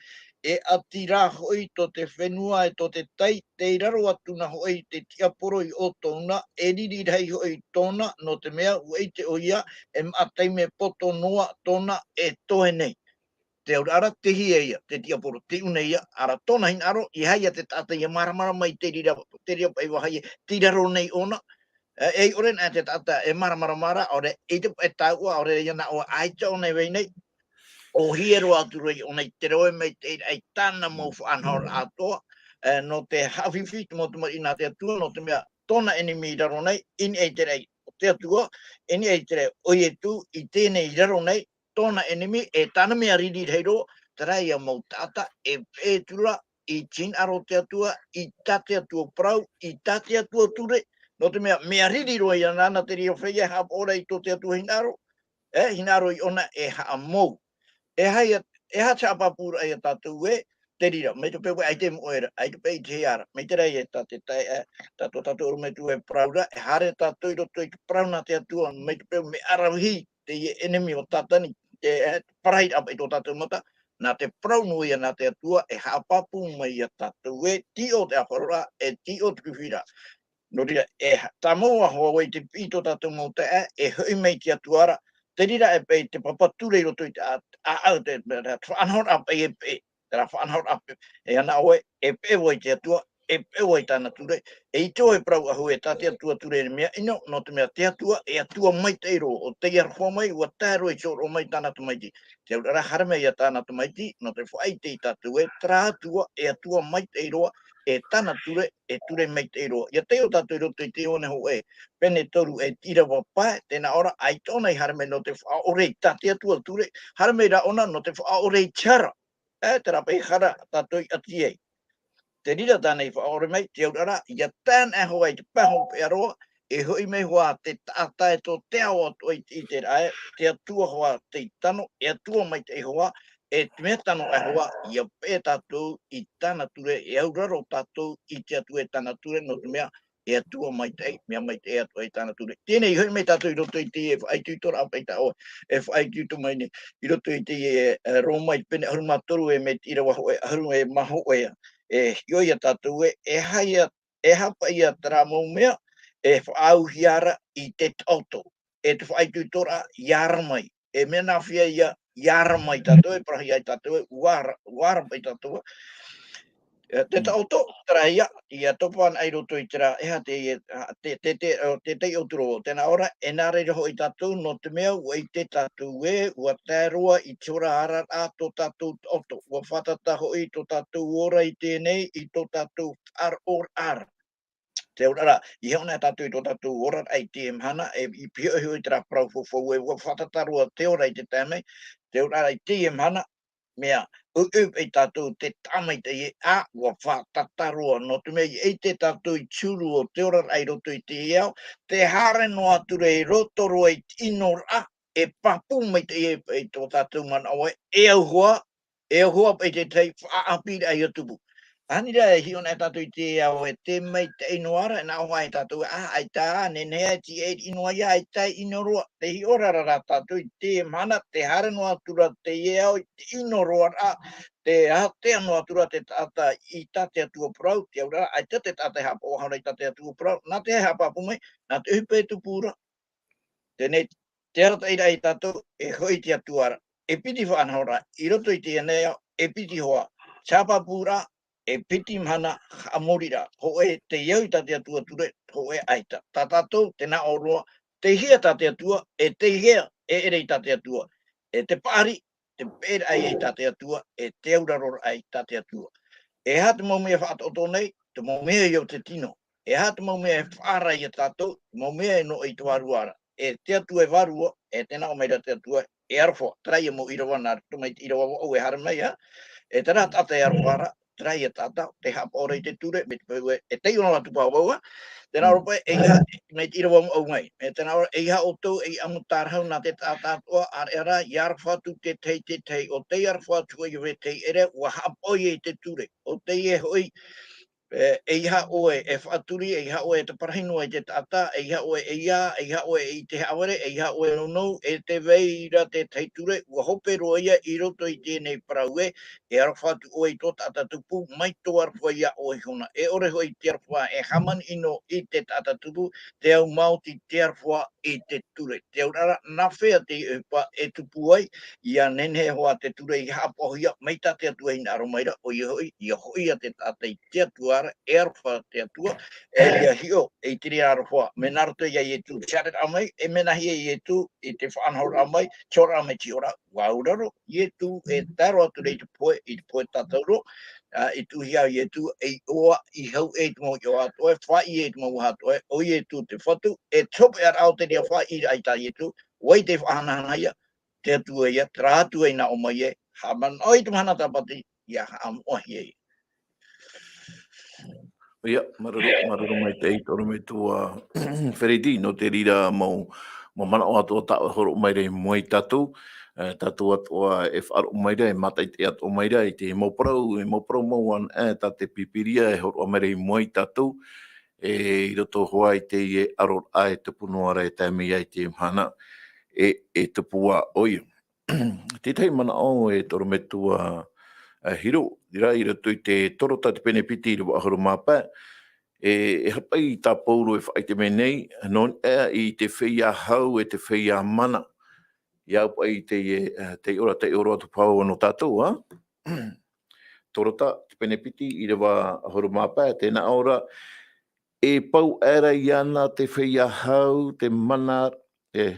E ʻati rā hoʻi tō te fenua e tō te tai, tei raro atu na hoʻi te tiaporo i ʻoutou na, e riri rahi hoʻi tōna, nō te mea, ʻua ʻite ʻoia, e maʻa taime poto noa tōna e toe nei. Te auraʻa ra, te hia ia, te tiaporo, te ʻū nei ia, ʻaore rā tōna hinaʻaro, ʻeiaha ia te taʻata ʻia māramarama i te reira, te reira paʻi vāhi, tei raro nei ʻōna, e, e ʻore na te taʻata e māramarama ra, ʻaore, i te, e taua, ʻaore ia nā ʻō, ʻaita ʻōna e vai nei, ʻua hia roa atu ra ʻōna i te rohe mai te, i tāna mau faʻanahoraʻa atoʻa, e, nō te haʻafifi, te mau tamariʻi nā te Atua, nō te mea, tōna ʻenemi i raro nei, i niʻa i te raʻi o te Atua, i niʻa i te raʻi o Ietu, i teie nei i raro nei, tōna ʻenemi, e tāna mea riri rahi roa, terā ia mau taʻata, e peʻe atu ra, i te hinaʻaro o te Atua, i tā te Atua parau, i tā te Atua ture, nō te mea, mea riri roa ia nāna te reira feiā e haʻapaʻo ra i tō te Atua hinaʻaro, e, hinaʻaro i ʻōna e haʻamou. E aha ia, e aha te haʻapāpūraʻa ia tātou ē, te reira, mai te peu ē ʻaita e moʻe ra, ʻaita paʻi i te hea ra, mai terā ia tā te taeaʻe, tā tō tātou ʻorometua e parau ra, e haere tātou i roto i te parau nā te Atua, mai te peu mea ʻaravihi, teie ʻenemi ʻo Tātani, te, e, te parahi paʻi i tō tātou mata, nā te parau noa ia nā te Atua, e haʻapāpū mai ia tātou ē, tīʻo te ʻāfaroraʻa, e tīʻo te fifi ra. Nō reira, e ha-, tāmau aʻe hoʻi te piʻi i tō tātou mau taeaʻe, e hoʻi mai te Atua ra, te reira e paʻi te papa ture i roto i te a-, a-, a-, te, te, te faʻanahoraʻa paʻi e peʻe, terā faʻanahoraʻa peʻe, e ana ʻoe, e peʻe vau i te Atua, e peʻe vau i tāna ture, e ʻite vau e parau ʻahau ē tā te Atua ture e mea ʻino, nō te mea te Atua, e Atua maitaʻi roa, ʻo tei aroha mai, ʻua tae roa i te hōroʻa mai tāna tamaiti. Te auraʻa ra haere mai ia tāna tamaiti, nō te faʻaʻite ia tātou ē, terā Atua, e Atua maitaʻi roa, e tāna ture, e ture maitaʻi roa. ʻIa taiʻo tātou i roto i te Ioane hōʻē, pene toru e te ʻīrava pae, tē nā ʻō ra, ʻaita ʻōna i haere mai nō te faʻaʻore i tā te Atua ture, haere mai rā ʻōna nō te faʻaʻore i te hara. E, terā paʻi hara tātou i ʻati ai. Te reira tāna i faʻaʻore mai, te auraʻa ra, ʻia tae ana hoʻi i te pae hopeʻa roa, e hoʻi mai hoʻi te taʻata e tō te ao atoʻa i te, i te raʻi, te Atua hoʻi tei tano, e Atua maitaʻi hoʻi, e te mea tano aʻe hoʻi, ʻia peʻe tātou i tāna ture, e auraro tātou i te Atua e tāna ture, nō te mea, e Atua maitaʻi, mea maitaʻi atoʻa i tāna ture. Teie nei, i hoʻi mai tātou i roto i te faʻaitoitoraʻa paʻi tā ʻoe, e faʻaitoito mai nei, i roto i te, e, e, Roma i te pene ʻahuru mā toru e mai te ʻīrava hōʻē, ʻahuru e mā hōʻē, e, hiʻo ia tātou ē, e aha ia, e aha paʻi ia terā mau mea, e faʻaauhia ra i te taʻoto, e te faʻaitoitoraʻa i ara mai, e mea nā hea ia, i ārama i tātou, e parahia i tātou, e ua ara-, ua ārama i tātou. E, te taʻoto, terā ia, ia topa ana i roto i terā, e aha te, e, a, te, te, te, o, te, te ʻōturo, tēnā ora, e nā reira hoʻi tātou, nō te mea, ua ʻite tātou ē, ua tae roa i te ora araraʻa tō tātou taʻoto, ua fātata hoʻi tō tātou ora i teie nei, i tō tātou faʻaroʻoraʻa ra. Te auraʻa, i hiʻo nei tātou i tō tātou ora i teie mahana, e, i pihaʻi hoʻi terā parau faufaʻa ē, ua fātata roa te ora i te tae mai, te auraʻa i teie mahana, mea, ʻuʻu paʻi tātou te tāmaitaʻi ē, ā, ua fātata roa, nō te mea i ʻite tātou i te huru o te oraraʻa i roto i teie ao, tē haere noa atu ra i roto roa i te ʻinoraʻa, e pāpū maitaʻi ē, i tō tātou manaʻo ē, e au hoʻi, e au hoʻi paʻi te tahi faʻaʻāpīraʻa ia tupu. Anei rā e hiʻo nei tātou i te ao e tē maitaʻi noa ra, e nā ʻō ai tātou, ā, ʻaita, nehenehe e tiʻa i te ʻino ia, ʻaita e ʻino roa. Tē hiʻo ra ra tātou i teie mahana, tē haere noa atu ra teie ao i te ʻino roa ra, tē ātea noa atu ra te taʻata i tā te Atua parau, te auraʻa, ʻaita te taʻata e haʻapaʻo faʻahou ra i tā te Atua parau, nā te haʻapāpū mai, nā te ʻohipa e tupu ra. Teie nei, te arataʻiraʻa ia tātou, e hoʻi te Atua ra, e piti faʻanahoraʻa, i roto i teie nei ao, e piti hoʻi, te haʻapāpūraʻa, e piti mahana, haʻamoriraʻa, hōʻē tei au i tā te Atua ture, hōʻē ʻaita. Tā tātou, tē nā ʻō roa, tei hea tā te Atua, e tei hea, e ʻere i tā te Atua. E te paʻari, te peʻeraʻa i tā te Atua, e te auraroraʻa i tā te Atua. E aha te mau mea e faʻataʻoto nei, te mau mea ia o te tino. E aha te mau mea e faʻaara ia tātou, te mau mea e noaʻa i te vārua ra. E te Atua e vārua, e tē nā ʻō mai ra te Atua, e aroha, terā ia mau ʻīrava nā roto mai te ʻīrava vaʻu e haere mai, ā. E terā taʻata e aroha ra, terā ia taʻata, tē haʻapaʻo ra i te ture, mai te peu ē, e taiʻo noa atu paʻi vau, ā. Tē nā ʻō ra paʻi, ʻeiaha, mai te ʻīrava vaʻu mai. E tē nā ʻō ra, ʻeiaha ʻoutou, ei ʻamu tārahu nā te taʻata atoʻa, ʻāreʻa rā, ʻia aroha atu te tahi, te tahi, ʻo tei aroha atu ʻoia e te ʻere, ʻua haʻapaʻo ïa i te ture. ʻO teie hoʻi, e, ʻeiaha ʻoe e faʻaturi, ʻeiaha ʻoe e taparahi noa i te taʻata, ʻeiaha ʻoe e ʻeiā, ʻeiaha ʻoe e ʻite haʻavare, ʻeiaha ʻoe e nounou, e tē vai ra te tahi ture, ʻua hope roa ïa i roto i teie nei parau ē, e aroha atu ʻoe i tō taʻata tupu, mai tō aroha ia ʻoe ihona. E ʻore hoʻi te aroha e hāmani noa i te taʻata tupu, te au maoti te aroha i te ture. Te auraʻa, nā hea te ʻohipa e tupu ai, ʻia nehenehe hoʻi te ture i haʻapaʻohia, mai tā te Atua e hinaʻaro mai ra, ʻoia hoʻi, ʻia hoʻi ïa te taʻata i te Atua ra, e aroha te Atua, e ʻia hiʻo, e i te reira aroha, mai nā roto ia Ietu, te haereraʻa mai, e mea nāhea Ietu, i te faʻanahoraʻa mai, te ora mai te ora, ʻua auraro, Ietu, e tae roa atu ra i te pohe, i te pohe tātauro, ā, i tuʻuhia Ietu, e iʻoa, i hau e i te mau iʻoa atoʻa, faʻaʻī e i te mau vaha atoʻa, ʻo Ietu te Fatu, e te hopeʻaraʻa o te reira faʻaʻīraʻa i tā Ietu, ʻua ʻite faʻahanahana ïa, te Atua ïa, terā Atua i nā ʻō mai ē, haʻamanaʻo i te mahana tāpati, ʻia haʻamoʻahia ïa. ʻIa, māuruuru, māuruuru maitaʻi, te ʻorometua Feredi, nō te reira mau, mau manaʻo atoʻa tā ʻoe e hōroʻa mai ra i mua ia tātou, e, tātou atoʻa e faʻaroʻo mai ra, e mātaʻitaʻi atoʻa mai ra, i te mau parau, i te mau parau mau ana, e, tā te Pīpīria e hōroʻa mai ra i mua ia tātou, e, i roto hoʻi i teie aroraʻa e tupu noa ra e tae mai ai i teie mahana, e, e tupu ā ʻoia. Tētahi manaʻo e te ʻorometua, e, Hiro, i reira i roto i te Torota te pene piti ʻīrava ʻahuru mā pae, e, e aha paʻi tā Pauro e faʻaʻite mai nei, nō niʻa i te feiā hau e te feiā mana. ʻIa au paʻi te, e, taiʻo ra, taiʻo roa atu paʻi nō tātou, ā? Torota te pene piti ʻīrava ʻahuru mā pae, tē nā ʻō ra, e pau aʻera iāna te feiā hau, te mana, e,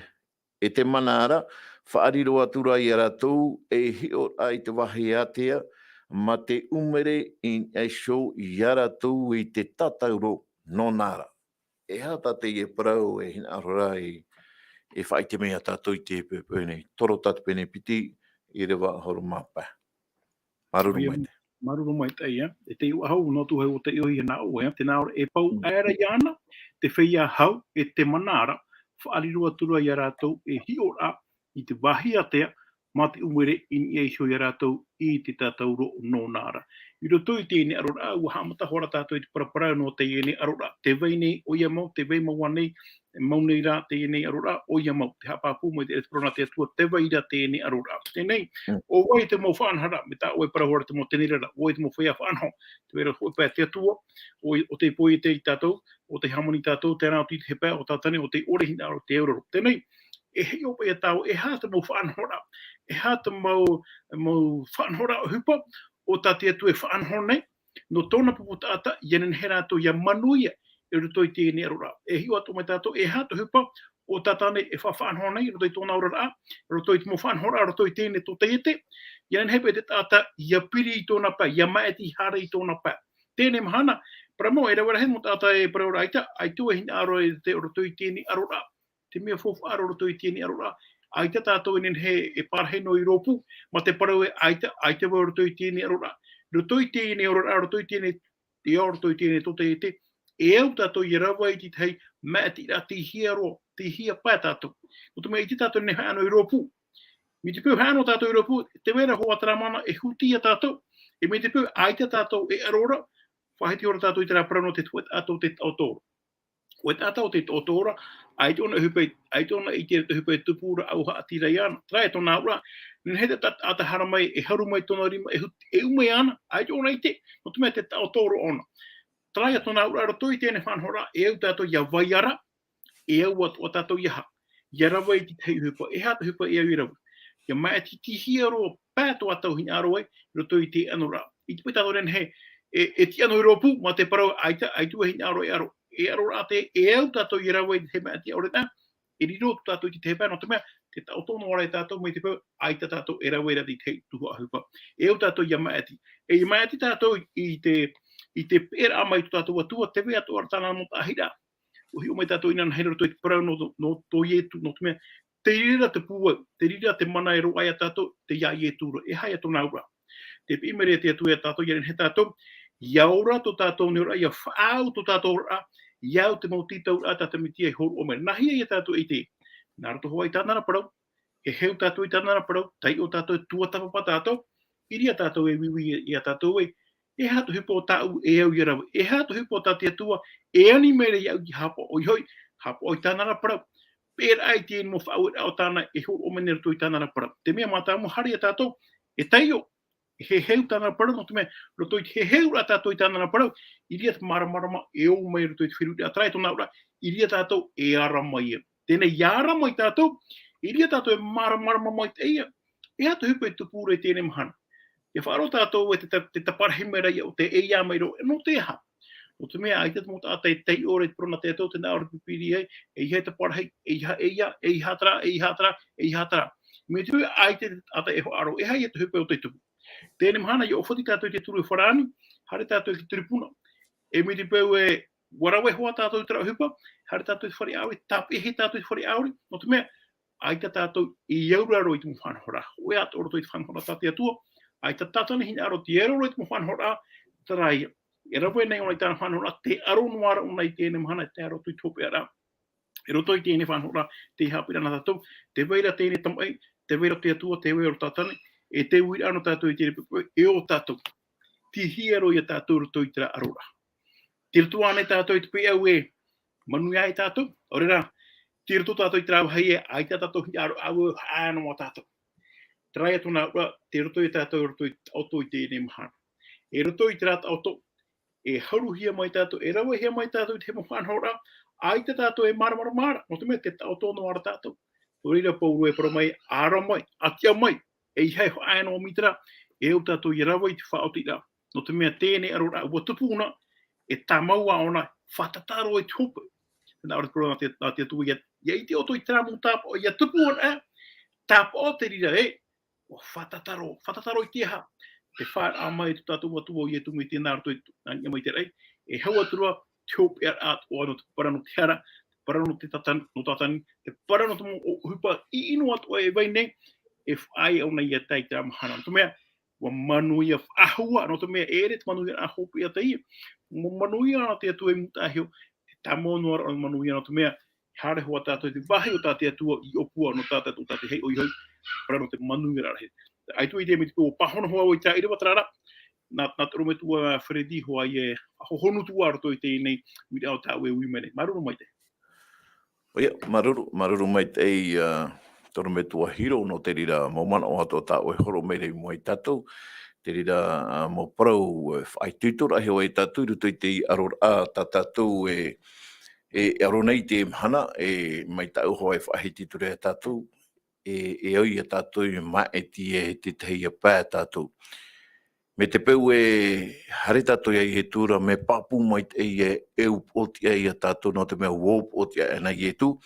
e te mana ra, faʻariro atu ra ia rātou, e hiʻo ra i te vāhi ātea, mā te ʻumere i niʻa iho ia rātou i te tātauro nōna ra. E aha tā teie parau e hinaʻaro ra e, e faʻaʻite mai ia tātou i teie poʻipoʻi nei, Torota te pene piti, ʻīrava ʻahuru mā pae. Māuruuru maitaʻi. Māuruuru maitaʻi, ā. E taiʻo ā, nō te aha ʻo taiʻo ïa nā ʻoe, ā. Tē nā ʻō ra, e pau aʻera iāna te feiā hau, e te mana ra, faʻariro atu ra ia rātou e hiʻo ra i te vāhi ātea, mā te ʻumere i niʻa iho ia rātou i te tātauro nōna ra. I roto i teie nei aroraʻa, ʻua haʻamata hoʻi ra tātou i te paraparau nō teie nei aroraʻa. Tē vai nei ʻoia mau, tē vai mau ānei, mau nei rā teie nei aroraʻa, ʻoia mau, te haʻapāpū mai te ʻētero nā te Atua, tē vai ra teie nei aroraʻa. Teie nei, ʻo vai te mau faʻanahoraʻa, mai tā ʻoe e parau ra te mau teneira ra, ʻo vai te mau feiā faʻanaho, tē vai ra hoʻi paʻi te Atua, ʻo, ʻo tei pohe ia tātou, ʻo tei hāmani ia tātou, terā atu i te hepetoma, ʻo Tātane, ʻo tei ʻore hinaʻaro te auraro. Teie nei, e hiʻo paʻi ia tāua, e aha te mau faʻanahoraʻa, e aha te mau, mau faʻanahoraʻa ʻohipa, ʻo tā te Atua e faʻanaho nei, nō tōna pupu taʻata, ʻia nehenehe rātou ʻia manuia, i roto i teie nei aroraʻa. E hiʻo atoʻa mai tātou, e aha te ʻohipa, ʻo Tātane e fa-, faʻanaho nei, i roto i tōna oraraʻa, i roto i te mau faʻanahoraʻa, i roto i teie nei tōtaiete, ʻia nehenehe paʻi te taʻata, ʻia piri i tōna pae, ʻia maʻiti haere i tōna pae. Teie nei mahana, parau mau, e rave rahi mau taʻata e parau ra ʻaita, ʻaita vau e hinaʻaro e te o roto i teie nei aroraʻa. Te mea faufaʻa roa roto i teie nei aroraʻa. ʻAita tātou e nehenehe e parahi noa i rōpū, mā te parau ē ʻaita, ʻaita vau roto i teie nei aroraʻa. Roto i teie nei aroraʻa, roto i teie nei, e o roto i teie nei tōtaiete, e au tātou ʻia rave i te tahi maʻitiraʻa, tei hea roa, tei hea pae tātou. Nō te mea ʻaita tātou e nehenehe e haʻaʻano i rōpū. Mai te peu e haʻaʻano tātou i rōpū, tē vai ra hoʻi terā mana e huti ia tātou. E mai te peu ʻaita tātou e aro ra, faʻahiti ora tātou i terā parau nō te tuatātou te taʻoto. ʻO te taʻata ʻo te taʻoto ra, ʻaita ʻōna e ʻohipa, ʻaita ʻōna e ʻite i te ʻohipa e tupu ra, ʻua haʻati ra iāna. Terā ia tōna auraʻa, nehenehe te taʻata e haere mai, e haru mai tōna rima, e huti, e ʻū mai iāna, ʻaita ʻōna e ʻite, nō te mea te taʻoto roa ʻōna. Terā ia tōna auraʻa, roto i teie nei faʻanahoraʻa, e au tātou ʻia vai ra, e au atoʻa tātou ʻia aha, ʻia rave i te tahi ʻohipa, e aha te ʻohipa e au ʻia rave. ʻIa maʻitihia roa pae atoʻa tātou e hinaʻaro ai, roto i te anoraʻa. ʻIte paʻi tātou e nehenehe, e, e tiʻa noa i rōpū, mā te parau ē ʻaita, ʻaita vau e hinaʻaro e aro. E aro ra te, e au tātou ʻia rave i te maʻiti ʻore na, e riro atu tātou i te tahi pae, nō te mea, te taʻoto noa ra ia tātou mai te peu, ʻaita tātou e rave ra i te tahi tuhaʻa ʻohipa. E au tātou ʻia maʻiti. E ʻia maʻiti tātou i te, i te peʻeraʻa mai tō tātou Atua, tē vai atoʻa ra tāna mau taʻahiraʻa. ʻUa hiʻo mai tātou inanahi roto i te parau nō, nō, nō Ietu, nō te mea, te reira te pūai, te reira te mana e roaʻa ia tātou, tei iā Ietu ra, e aha ia tōna auraʻa. Tē piʻi mai ra te Atua ia tātou, ʻia nehenehe tātou, ʻia ora tō tātou nehenehe, ʻia faʻaau tō tātou oraraʻa, ʻia au te mau tītauraʻa tā te Mesia e hōroʻa mai. Nāhea ia tātou e ʻite? Nā roto hoʻi i tāna ra parau, e heheu tātou i tāna ra parau, taiʻo tātou, tuatāpapa tātou, ʻiriā tātou e uiui ia tātou ē, e aha te ʻohipa tāʻu e au ʻia rave, e aha te ʻohipa tā te Atua e ani mai ra iāʻu ʻia haʻapaʻo iho, haʻapaʻo i tāna ra parau. Pērā i te mau faʻaueraʻa o tāna e hōroʻa mai nei roto i tāna ra parau. Te mea mātāmua haere ia tātou, e taiʻo, e heheu tāna ra parau, nō te mea, roto i te heheu ra tātou i tāna ra parau, ʻiriā te māramarama e ō mai roto i te feruriraʻa, terā ia tōna auraʻa, ʻiriā tātou e ara mai ia. Teie nei, ʻia ara mai tātou, ʻiriā tātou e māramarama maitaʻi ia. E aha te ʻohipa e tupu ra i teie mahana? ʻIa faʻaroʻo tātou ē te ta-, te taparahi mai ra ia ʻo te ʻeiā mai roa, nō te aha? Nō te mea, ʻaita te mau taʻata e taiʻo ra i te parau nā te Atua, tē nā ʻō ra te Pīpīria ē, ʻeiaha e taparahi, ʻeiaha, ʻeiaha, ʻeiaha terā, ʻeiaha terā, ʻeiaha terā. Mai te peu ē ʻaita te taʻata e faʻaroʻo, e aha ia te ʻohipa o te tupu. Teie mahana, ʻia ʻōfati tātou i te turu farāni, haere tātou i te tiripuna. E mai te peu ē, ʻua rave hoʻi tātou i terā ʻohipa, haere tātou i te fare ʻāuri, tāpeʻahia tātou i te fare ʻāuri, nō te mea, ʻaita tātou e auraro i te mau faʻanahoraʻa. Hōʻē atoʻa roto i te faʻanahoraʻa tā te Atua, ʻaita Tātane e hinaʻaro tei auraro i te mau faʻanahoraʻa, terā ia. E rave nei ʻōna i tāna faʻanahoraʻa, tē aro noa ra ʻōna i teie mahana, tē aro atu i te hopeʻa ra. I roto i teie faʻanahoraʻa, tē haʻapiʻi ra na tātou, tē vai ra teie tamaʻi, tē vai ra te Atua, tē vai ra Tātane, e te uiraʻa nō tātou i teie poʻipoʻi, e ʻo tātou. Tei hea roa ia tātou roto i terā aroraʻa. Tei roto ānei tātou i te peu ē, manuia ai tātou, ʻaore rā, tei roto tātou i terā vāhi ē, ʻaita tātou hinaʻaro ʻāua, haʻaea noa tātou. Terā ia tōna auraʻa, tei roto ia tātou, roto i, taʻoto i teie mahana. E roto i terā taʻoto, e haruhia mai tātou, e ravehia mai tātou i te mau faʻanahoraʻa, ʻaita tātou e māramarama ra, nō te mea tē taʻoto noa ra tātou. Nō reira Pauro e parau mai, ara mai, ʻātīa mai, ʻeiaha e haʻaea noa mai terā, e au tātou ʻia rave i te faʻaotiraʻa. Nō te mea teie aroraʻa ʻua tupu na, e tāmau ā ʻōna, fātata roa i te hope. Tē nā ʻō ra te parau nā te, nā te Atua ē, ʻia ʻite ʻoutou i terā mau tāpaʻo, ʻia tupu ana, tāpaʻo te reira ē, ʻua fātata roa, fātata roa i te aha? Te faʻaara mai tō tātou Atua ʻo Ietu Mesia nā roto i te, nā niʻa mai i te raʻi, e hau atu ra, te hopeʻa atoʻa nō te parau nō te hara, te parau nō te Tātane, nō Tātane, te parau nō te mau ʻohipa ʻino atoʻa e vai nei, e faʻaea ʻōna ʻia tae i terā mahana. Nō te mea, ʻua manuia faʻahou, nō te mea, e ʻere te manuiaraʻa hopeʻa teie, ʻua manuia ana te Atua i mūtaʻa iho, e tāmau noa ra ʻōna manuia nō te mea, haere hoʻi tātou i te vāhi o tā te Atua i ʻōpua nō tā tātou tātaʻitahi ʻoiʻoi, parau nō te manuiaraʻa rahi. ʻAita vau i ʻite mai te peu ʻua pāhono hoʻi vau i terā ʻīrava terā ra, nā, nā te ʻorometua Freddy hoʻi ē, hohonu atu ā roto i teie nei uiraʻa tā ʻoe e ui mai nei. Māuruuru maitaʻi. ʻOia, māuruuru, māuruuru maitaʻi, ā, te ʻorometua Hiro nō te reira mau manaʻo atoʻa tā ʻoe e hōroʻa mai ra i mua ia tātou, te reira, ā, mau parau, e, faʻaitoitoraʻa hoʻi ia tātou i roto i te aroraʻa tā tātou e, E, e aro nei te mahana, e, mai tāʻu hoa e faʻahiti atu ra ia tātou, e, e au ia tātou i māʻiti e tētahi ia pae tātou. Me te peu e haere tātou ia Ietu ra, me pāpū mai te ia e upoʻotiʻa ia tātou, nō te mea ua upoʻotiʻa ana Ietu.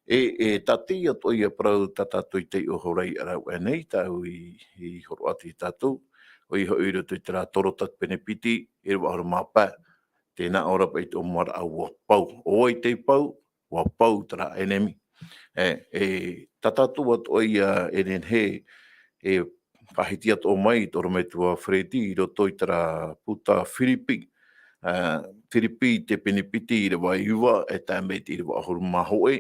E, e tātaʻi atoʻa ia parau tā tātou i taiʻo hora i ʻaraʻu aʻe nei, tāʻu i, i horoʻa atu ia tātou, ʻoia hoʻi i roto i terā Torotatu pene piti, ʻīrava ʻahuru mā pae, tē nā ʻō ra paʻi te ʻōmuaraʻa ua pau. ʻO vai tei pau, ua pau terā ʻenemi. E, e, tā tātou atoʻa ia e nehenehe, e faʻahiti atoʻa mai tō ʻorometua Freddy i roto i terā puta Firipi. E, Firipi te pene piti ʻīrava iva, e tae mai te ʻīrava ʻahuru mā hōʻē.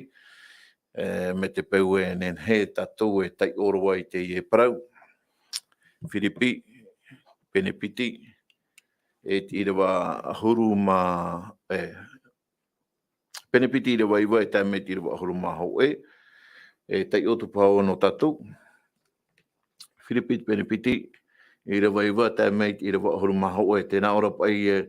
E, me te peu e nehenehe tātou e taiʻo roa i teie parau. Firipi, pene piti, e te ʻīrava ʻahuru mā, e, pene piti ʻīrava iva e tae mai te ʻīrava ʻahuru mā hōʻē, e taiʻo atu paha nō tātou. Firipi pene piti, ʻīrava iva, tae mai te ʻīrava ʻahuru mā hōʻē, tē nā ʻō ra paʻi e,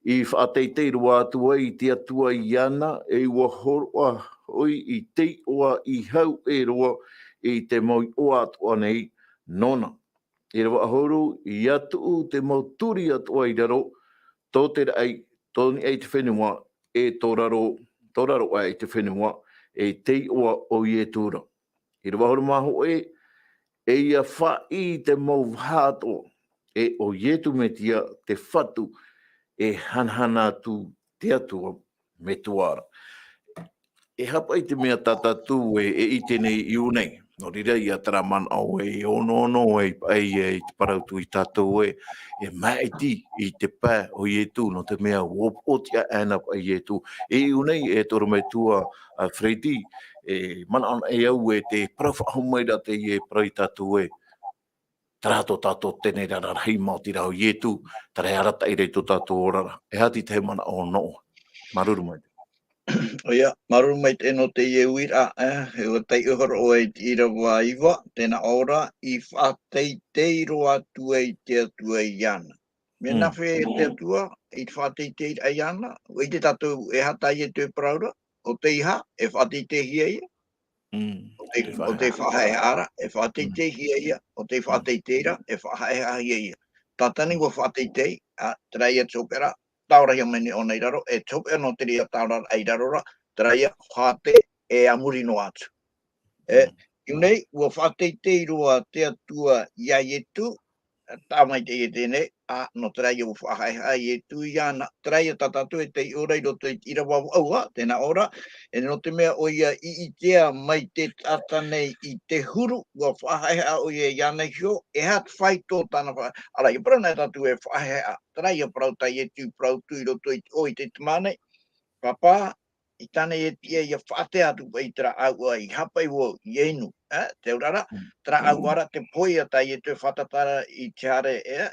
i faʻateitei roa atu ai te Atua iāna, e ua hōroʻa hoʻi i te iʻoa i hau ʻē roa i te mau iʻoa atoʻa nei nōna. ʻĪrava ʻahuru, ʻia tuʻu te mau turi atoʻa i raro, tō te raʻi, tō niʻa i te fenua, e tō raro, tō raro aʻe i te fenua, e te iʻoa o Ietu ra. ʻĪrava ʻahuru mā hōʻē, e ʻia faʻaʻī te mau vaha atoʻa, e ʻo Ietu Metia te Fatu, e hanahana atu te Atua Metua ra. E aha paʻi te mea tā tātou e, e ʻite nei i ʻō nei. Nō reira ia terā manaʻo e onoono ai paʻi e i te parau atu ia tātou e, e māʻiti i te pae o Ietu, nō te mea ua upoʻotiʻa ana paʻi Ietu. E i ʻō nei e tō ʻorometua, a, Freddy, e manaʻo ana e au e te parau faʻahou mai ra teie e parau ia tātou e, terā tō tātou teneira rahi maoti rā o Ietu, terā e arataʻi ra i tō tātou oraraʻa. E aha te tahi manaʻo nō ʻoe? Māuruuru maitaʻi. ʻOia, māuruuru maitaʻi nō teie uiraʻa, e, e ʻua taiʻo hora ʻoe i te ʻīrava iva, tē nā ʻō ra, i faʻateitei roa atu ai te Atua iāna. Mea nāfea te Atua, i te faʻateiteiraʻa iāna, ʻua ʻite tātou e aha tā Ietu e parau ra, ʻo tei aha, e faʻateiteihia ia. ʻO tei, ʻo tei faʻahaʻehaʻa ra, e faʻateiteihia ia, ʻo tei faʻateitei ra, e faʻahaʻehaʻahia ia. Tātani ua faʻateitei, a, terā ia te hopeʻa ra, tāorahia mai nei ʻōna i raro, e te hopeʻa nō te reira tāoraraʻa i raro ra, terā ia hoʻē e a muri noa atu. E, i ʻō nei, ua faʻateitei roa te Atua ia Ietu, taʻa maitaʻi e teie nei, a, nō terā ia ua faʻahaʻehaʻa Ietu iāna, terā ia tā tātou e taiʻo ra i roto i te ʻīrava vaʻu, a, tē nā ʻō ra, e nō te mea ʻoia i ʻitea mai te taʻata nei i te huru, ua faʻahaʻehaʻa ʻoia iāna iho, e aha te faito tāna faʻa-, ʻaore, ʻia parau nei tātou e faʻahaʻehaʻa, terā ia parau tā Ietu i parau atu i roto i te ʻō i te tamā nei, Pāpā, i tāna e tiʻa ʻia faʻatea atu paʻi terā ʻāuʻa i haʻapaʻo vau ʻia inu, e, te auraʻa ra, terā ʻāuʻa ra, te pohe ia tā Ietu e fātata ra i te haere, e,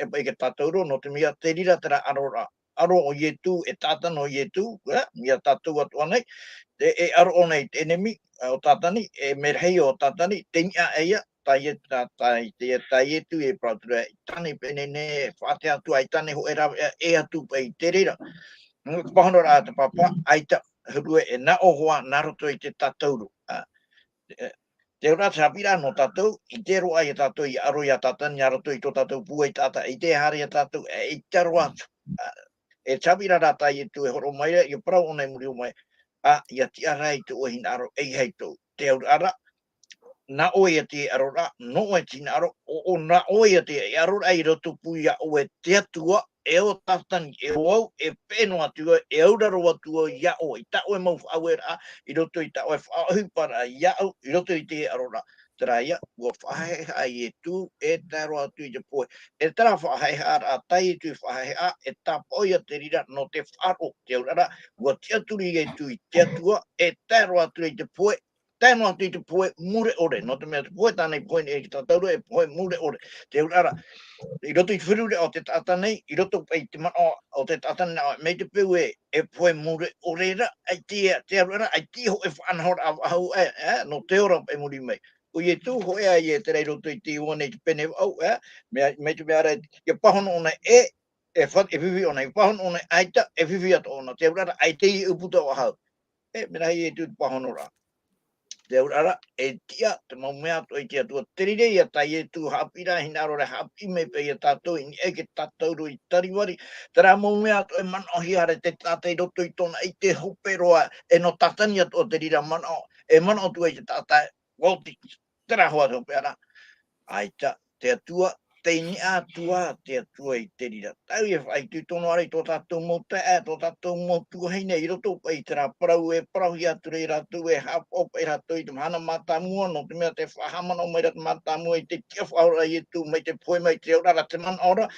e paʻi ia tātou roa, nō te mea te reira terā ʻaroraʻa, ʻaro o Ietu, e taʻata nō Ietu, e, ia tātou atoʻa nei, te, e ʻaro ʻōna i te ʻenemi, e, o Tātani, e mea rahi o Tātani, te niʻa aʻe ia, tā Ie-, tā, tā, te, tā Ietu e parau atu ra, i tāna i pēnei nei, e faʻatea atu ai tāna i hōʻē rāveʻa, e atu paʻi te reira. Nō te pāhonoraʻa a te Pāpā, ʻaita, huru e, e nā ʻō hoʻi nā roto i te tātauro. A, e, te auraʻa te haʻapiʻiraʻa nō tātou, ʻite roa ia tātou, ʻia ʻaro ia Tātani nā roto i tō tātou pūai taʻata, ʻite haere ia tātou, e, ʻaita roa atu. A, e te haʻapiʻiraʻa rā tā Ietu e hōroʻa mai ra, ʻia parau ʻōna i muri iho mai, a, ʻia tiʻa rā i tō ʻoe hinaʻaro, ʻeiaha i tōʻu. Te auraʻa ra, nā ʻoe ia te ʻaroraʻa, nō ʻoe te hinaʻaro, ʻo, ʻo nā ʻoe ia te ʻaroraʻa i rotopū iā ʻoe te Atua, e ʻo Tātani, e ʻo au, e peʻe noa atu au, e auraro atu au iā ʻoe, i tā ʻoe mau faʻaueraʻa, i roto i tā ʻoe faʻaʻohiparaʻa iāʻu, i roto i te ʻaroraʻa. Terā ia, ʻua faʻahaʻehaʻa Ietu, e tae roa atu i te pohe. E terā faʻahaʻehaʻaraʻa tā Ietu i faʻahaʻehaʻa, e tāpaʻo ia te reira nō te faʻaroʻo, te auraʻa ra, ʻua tiʻaturi Ietu i te Atua, e tae roa atu i te pohe, tae noa atu i te pohe mure ʻore, nō te mea te pohe tāna i pohe nei e te tātauro e pohe mure ʻore. Te auraʻa ra, i roto i te feruriraʻa o te taʻata nei, i roto paʻi i te manaʻo o te taʻata nei, nā ʻoe, mai te peu e, e pohe mure ʻore ra, ʻaita, te auraʻa ra, ʻaita hōʻē faʻanahoraʻa faʻahou, e, e, nō te ora paʻi i muri mai. ʻO Ietu, hōʻē ā ia terā i roto i te Ioane i te pene vaʻu, e, mea, mai te mea ra, ʻia pāhono ʻōna e, e fa-, e fifi ʻōna, e pāhono ʻōna, ʻaita, e fifi atoʻa ʻōna, te auraʻa, ʻaita i ʻūputa ʻo ʻahu. E, mea rahi e tū te pāhonoraʻa. Te auraʻa, e tiʻa, te mau mea atoʻa i te Atua, te reira ia tā Ietu haʻapiʻi ra, hinaʻaro ra, haʻapiʻi mai paʻi ia tātou, i niʻa i te tātauro i Tarivari, terā mau mea atoʻa e manaʻohia ra te taʻata i roto i tōna ʻite hope roa, e nō Tātani atoʻa te reira manaʻo, e manaʻo atu ai te taʻata, ʻua oti, terā hoʻi te hopeʻa ra. ʻAita, te Atua, tei niʻa atu ā te Atua i te reira. Tāʻu e faʻaitoito noa ra i tō tātou mau taeaʻe, tō tātou mau tuahine, i roto paʻi i terā parau e parauhia atu ra ia rātou, e haʻapaʻo paʻi rātou i te mahana mātāmua, nō te mea tē faʻahaʻamanaʻo mai ra te mātāmua i te tiʻafaʻaora a Ietu, mai te pohe mai, te auraʻa, te manaʻo ra,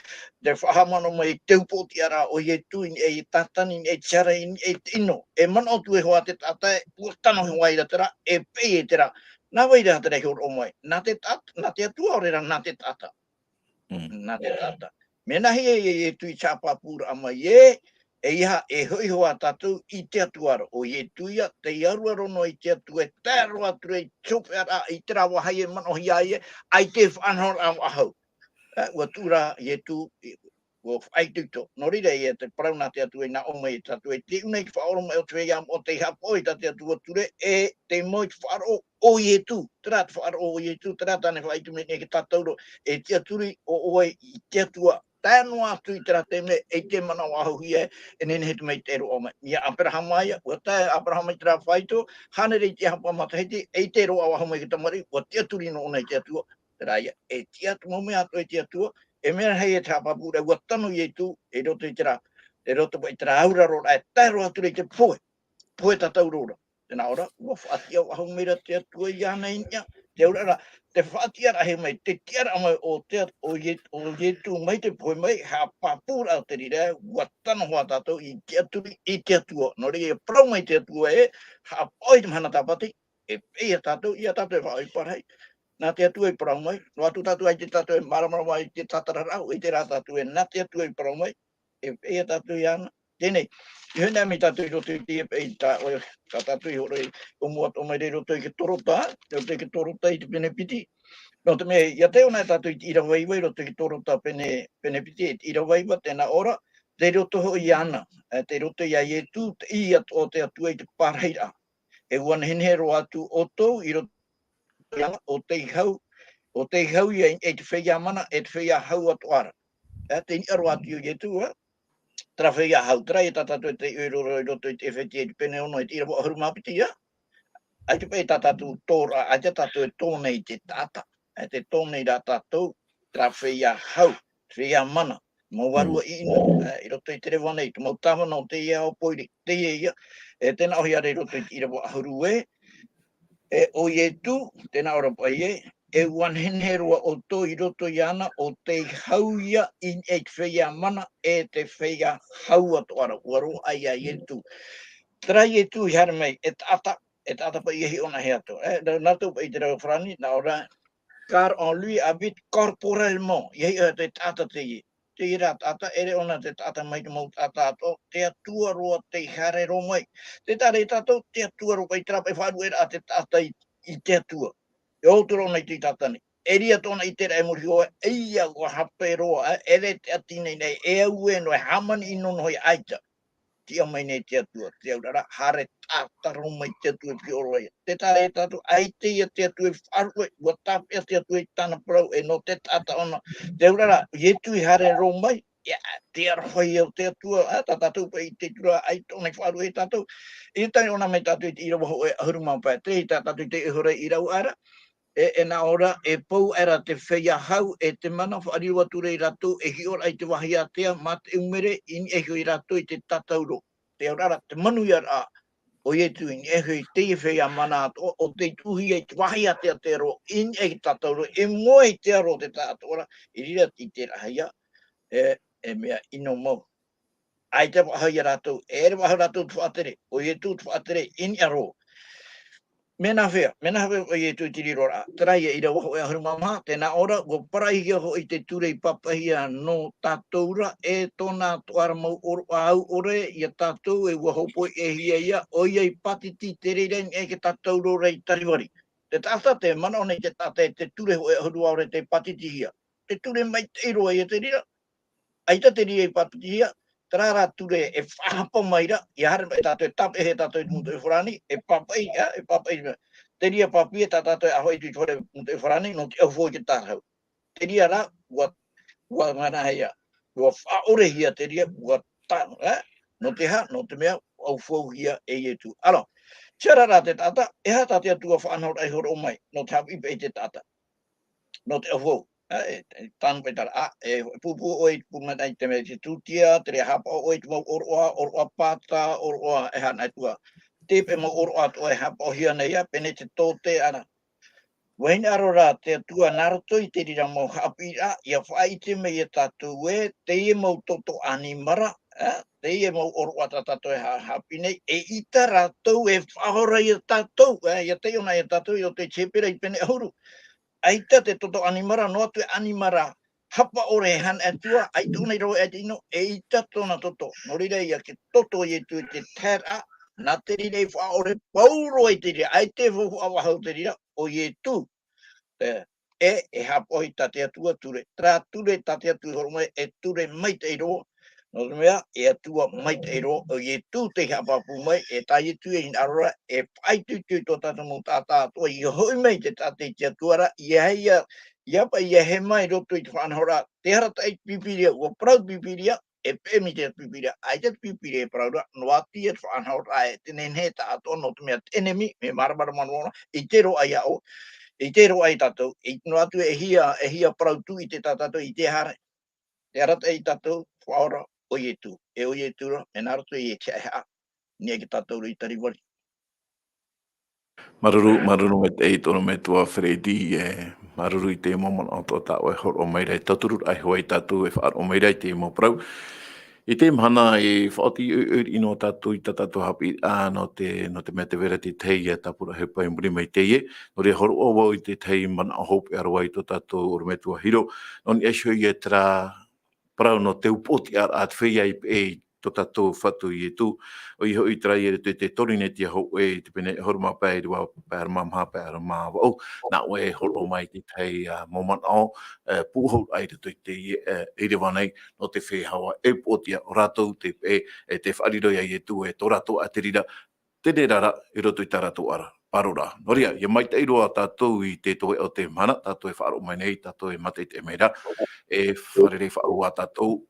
tē faʻahaʻamanaʻo mai i te upoʻotiʻaraʻa o Ietu, i niʻa i Tātani, i niʻa i te hara, i niʻa i te ʻino. E manaʻo atu e hoʻi te taʻata, ʻua tano hoʻi ra terā, e peʻe terā. Nā vai ra terā i hōroʻa mai? Nā te taʻata, nā te Atua, ʻaore rā nā te taʻata. Mm. Nā te taʻata. Mea nāhea ia Ietu i te haʻapāpūraʻa mai ē, ʻeiaha, e hoʻi hoʻi tātou i te Atua ra. ʻO Ietu ia, tei aroaro noa i te Atua, e tae roa atu ra i te hopeʻaraʻa, i terā vāhi e manaʻohia ai ē, ʻaita e faʻanahoraʻa faʻahou. E, ʻua tuʻu ra Ietu, i, ʻua faʻaitoito. Nō reira ia te parau nā te Atua i nā ʻō mai ia tātou, e tē ʻunu i te faʻaoromaʻi o te feiā moʻa, tei haʻapaʻo i tā te Atua ture, e tē mau i te faʻaroʻo o Ietu, terā te faʻaroʻo o Ietu, terā tāna e faʻaʻite mai nei i te tātauro, e tiʻaturi ʻoe i te Atua, tae noa atu i terā taime, ʻeita e manaʻo faʻahouhia, e nehenehe te mea i tae roa mai. Ia Aperahama ia, ʻua tae Aperahama i terā faito, hānere i te ʻāpī matahiti, ʻeita e roaʻa faʻahou mai te tamariʻi, ʻua tiʻaturi noa ʻōna i te Atua, terā ia, e tiʻa atu mau mea atoʻa i te Atua, e mea rahi e te haʻapāpūraʻa, ʻua tano Ietu, i roto i terā, i roto i terā auraro ra, e tae roa atu ra i te pohe, pohe tātauro ra. Tē nā ʻō ra, ʻua faʻatiʻa faʻahou mai ra te Atua iāna i niʻa. Te auraʻa, te faʻatiʻaraʻa mai, te tiʻaraʻa mai o te At-, o Ie-, o Ietu mai te pohe mai, haʻapāpūraʻa te reira, ʻua tano hoʻi tātou i tiʻaturi i te Atua. Nō reira, e parau mai te Atua ē, haʻapaʻo i te mahana tāpati, e peʻe ia tātou, ia tātou e faʻaʻohipa rahi. Nā te Atua i parau mai, noa atu tātou ʻaita tātou e māramarama i te tātararaʻa, ʻaita rā tātou e, nā te Atua i parau mai, e, e ia tātou iāna. Teie nei, i hōʻē nei mai tātou i roto i te, i tā, ʻoe, tā tātou i hōroʻa i mua atoʻa mai ra i roto i te Torota, i roto i te Torota i te pene piti. Nō te mea, ʻia tae ʻōna tātou i te ʻīrava iva i roto i te Torota pene, pene piti, i te ʻīrava iva, tē nā ʻō ra, tei roto hoʻi iāna, e, tei roto ia Ietu, te ʻī atoʻa o te Atua i te pārahiraʻa. E ʻua nehenehe roa atu ʻoutou i roto iāna, ʻo tei hau, ʻo tei hau ia i, i te feiā mana, e te feiā hau atoʻa ra. E, tei niʻa roa atu ia Ietu, e, terā feiā hau, terā ia tā tātou e taiʻo i roto, i roto i te Efetia i te pene ono, i te ʻīrava ʻahuru mā piti, ā. ʻAita paʻi tā tātou tō ra, ʻaita tātou e tō nei i te taʻata. E tē tō nei rā tātou, terā feiā hau, feiā mana, mau vārua ʻino, e, i roto i te reva nei, te mau tāvana o teie ao pōiri, teie ia, e, tē nā ʻō ra i roto i te ʻīrava ʻahuru ē, e, ʻo Ietu, tē nā ʻō ra paʻi ē, e ʻua nehenehe roa ʻoutou i roto iāna, ʻo tei hau ia i, i te feiā mana, e te feiā hau atoʻa ra, ʻua roaʻa ia Ietu. Terā Ietu i haere mai, e taʻata, e taʻata paʻi ia hiʻo na he atu. E, nā, nā tō paʻi te reo Farāni, nā ʻō ra, car en lui habite corporellement, ia hiʻo te taʻata teie. Teie rā taʻata, ʻere ʻōna te taʻata mai te mau taʻata atoʻa, te Atua roa tei haere roa mai. Tē taʻa ra ia tātou, te Atua roa paʻi terā paʻi faʻaruʻeraʻa te taʻata i, i te Atua. E ʻo te roa nei te Tātani. E ʻere atoʻa ʻōna i terā e muri iho, e ia ʻua hape roa, e, ʻere te ʻati nei nei, e au e noa, e hāmani ʻino noa ia ʻaita. Tiʻa mai nei te Atua, te auraʻa, haere tātaro mai te Atua i te ora ia. Tē taʻa ra ia tātou, ʻaita ia te Atua i faʻaruʻe, ʻua tāpeʻa te Atua i tāna parau, e nō te taʻata ʻōna. Te auraʻa, Ietu i haere roa mai, ia, te aroha ia o te Atua, ā, tā tātou paʻi i te tura, ʻaita ʻōna i faʻaruʻe ia tātou. I tae ʻōna mai tātou i te ʻīrava hōʻē ʻahuru mā pae, te, tā tātou i te ʻīrava ra, e, e nā ʻō ra, e pou aʻera te feiā hau, e te mana faʻariro atu ra ia rātou, e hiʻoraʻa i te vāhi ātea, mā te ʻumere, i niʻa iho ia rātou i te tātauro. Te auraʻa, te manuiaraʻa o Ietu i niʻa iho i teie feiā mana atoʻa, ʻo tei tuʻuhia i te vāhi ātea te aro, i niʻa i te tātauro, e moe i te aro o te taʻatoʻaraʻa, i reira i te rahi ia, e, e mea ʻino mau. ʻAita faʻahou ia rātou, e ʻere faʻahou rātou te faʻatere, ʻo Ietu te faʻatere, i niʻa roa. Mea nāfea, mea nāfea ʻo Ietu i te riroraʻa, terā ia ʻīrava hōʻē ʻahuru mā maha, tē nā ʻō ra, ʻua paraʻihia hoʻi te ture i pāpaʻihia nō tātou ra, e tōna atoʻa ra mau ʻōroʻa au ʻore, ia tātou e ʻua hōpoiʻahia ia, ʻoia i pātiti te reira i niʻa i te tātauro ra i Tarivari. Te taʻata, tē manaʻo nei te taʻata e te ture hōʻē ʻahuru ʻaore tei pātitihia. Te ture maitaʻi roa ia te reira. ʻAita te reira i pāpitihia, terā rā ture e faʻahapa mai ra, ʻia haere mai tātou e tāpeʻahia tātou i te mūtoʻi hora nei, e pāpaʻi, ā, e pāpaʻi mai. Te reira pāpū e tā tātou e ʻahoʻa i te hora, mūtoʻi hora nei, nō te ʻaufau i te tārahu. Te reira rā, ʻua, ʻua ngana hia, ʻua faʻaʻorehia te reira, ʻua tā, ā, nō te aha, nō te mea, ʻaufauhia e Ietu. Alors, terā rā te taʻata, e aha tā te Atua faʻanahoraʻa i hōroʻa mai, nō te haʻapiʻi paʻi i te taʻata. Nō te ʻaufau, ā, e, e, tāna paʻi terā, ā, e, pūpū ʻoe i te pū mai i te mea i te tūtia, te reira haʻapaʻo ʻoe i te mau ʻōroʻa, ʻōroʻa pāta, ʻōroʻa e aha anaʻe atu ā. Te paʻi mau ʻōroʻa atoʻa e haʻapaʻohia nei ā, pēnei te tōte, ānā. ʻUa hinaʻaro rā te Atua nā roto i te reira mau haʻapiʻiraʻa, ʻia faʻaʻite mai ia tātou ē, teie mau toto ʻanimara, ā, teie mau ʻōroʻa tā tātou e ha-, haʻapiʻi nei, eʻita rātou e faʻaora ia tātou, ā, ʻia taiʻo na ia tātou i roto i te Hepera i pene ʻahuru. ʻAita te toto ʻanimara, noa atu e ʻanimara haʻapaʻo e aha anaʻe atu ā, ʻaita ʻōna i rave aʻe i te ʻino, eʻita tōna toto. Nō reira ʻia ke toto Ietu i te taeraʻa, nā te reira e faʻaʻore pauroa i te reira, ʻaita e faufaʻa faʻahou te reira, ʻo Ietu. E, e, e haʻapaʻo i tā te Atua ture. Terā ture tā te Atua i hōroʻa mai, e ture maitaʻi roa. Nō te mea, e Atua maitaʻi roa, ʻo Ietu tei haʻapāpū mai, e tā Ietu e hinaʻaro ra, e faʻaitoito i tō tātou mau taʻata atoʻa, ʻia hoʻi mai te taʻata i te Atua ra, ʻia, ʻia, ʻia paʻi, ʻia hema i roto i te faʻanahoraʻa, te arataʻi Pīpīria, ʻua parau Pīpīria, e peʻe mai te Pīpīria, ʻaita te Pīpīria e parau ra, noa atu ia te faʻanahoraʻa e te nehenehe taʻatoʻa nō te mea te ʻenemi, mea māramarama noa, ʻite roa ia ʻoe, ʻite roa ia tātou, e noa atu e hia, e hia parau tū ʻite tā tātou, ʻite haere. Te arataʻi ia tātou, faʻaora, ʻo Ietu, e ʻo Ietu ra, mea nā roto ia te haʻehaʻa, i niʻa ia tātou i Tarivari. Māuruuru, māuruuru maitaʻi tō ʻoe metua Freddy, e, māuruuru i te mau manaʻo atoʻa tā ʻoe e hōroʻa mai ra, e tauturu ai hoʻi tātou e faʻaroʻo mai ra i te mau parau. I te mahana e faʻaoti ʻoiʻoi noa tātou i tā tātou haʻapiʻiraʻa nō te, nō te mea tē vai ra te tahi, e, tāpura ʻohipa i muri mai i teie. Nō reira hōroʻa vau i te tahi manaʻo hopeʻa roa i tō tātou ʻorometua Hiro. Nō niʻa iho ia terā parau nō te upoʻotiʻaraʻa, te feiā i peʻe i tō tātou Fatu Ietu, ʻoia hoʻi terā i roto i te Torinetia hōʻē i te pene ʻahuru mā pae, ʻīrava pae ʻahuru mā maha, pae ʻahuru mā vaʻu, nā ʻoe e hōroʻa mai i te tahi, ā, mau manaʻo, ā, pūʻohuraʻa i roto i te, ā, ʻīrava nei, nō te feiā e upoʻotiʻa ʻo rātou tei peʻe, e tē faʻariro ia Ietu ē tō rātou ʻāterira, teie rā, i roto i tā rātou ara, pāroraʻa. Nō reira, ʻia maitaʻi roa tātou i te toeʻa o te mahana, tātou e faʻaroʻo mai nei, tātou e mātaʻitaʻi mai ra, e fārerei faʻahou ā tātou,